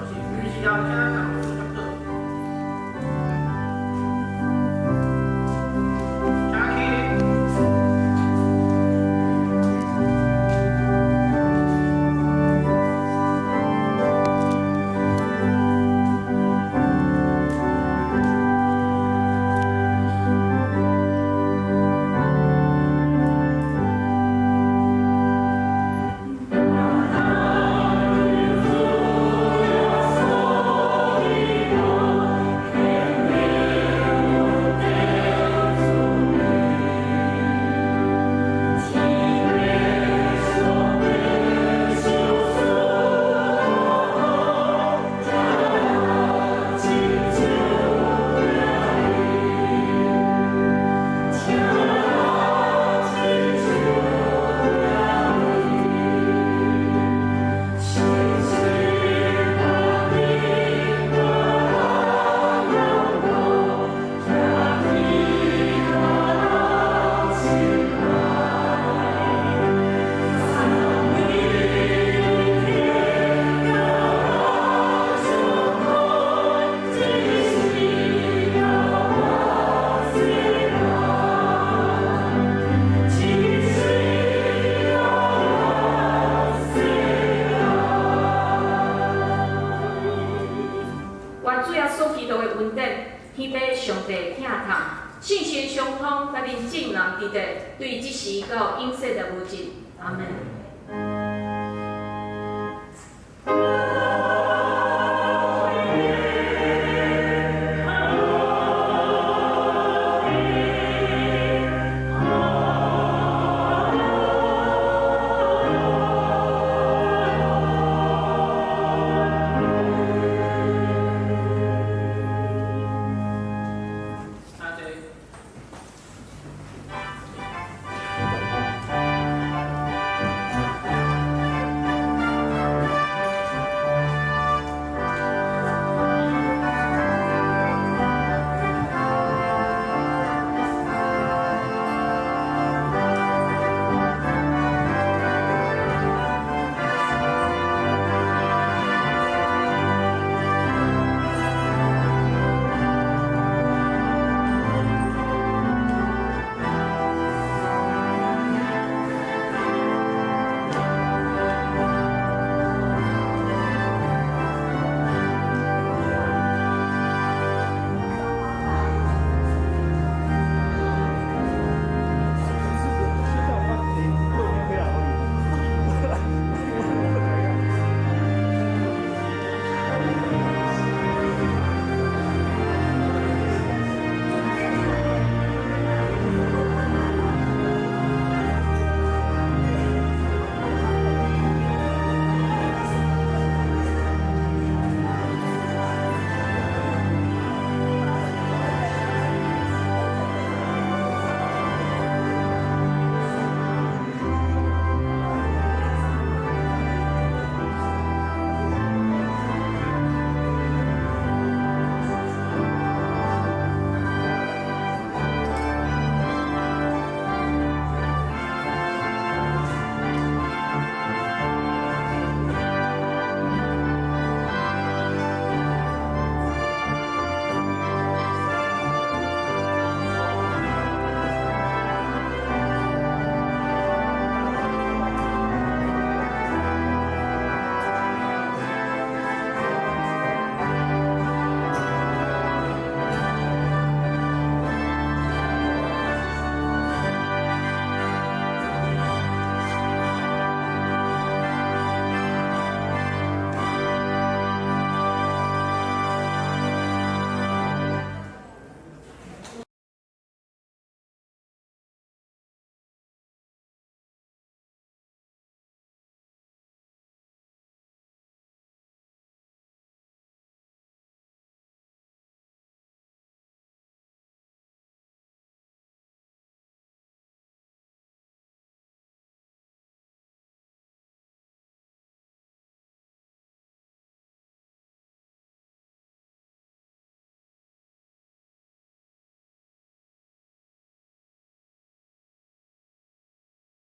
首，不是要请长老祝祷。上帝疼痛，信心相通，佮恁众人伫咧，对这时到永世的无尽。阿们。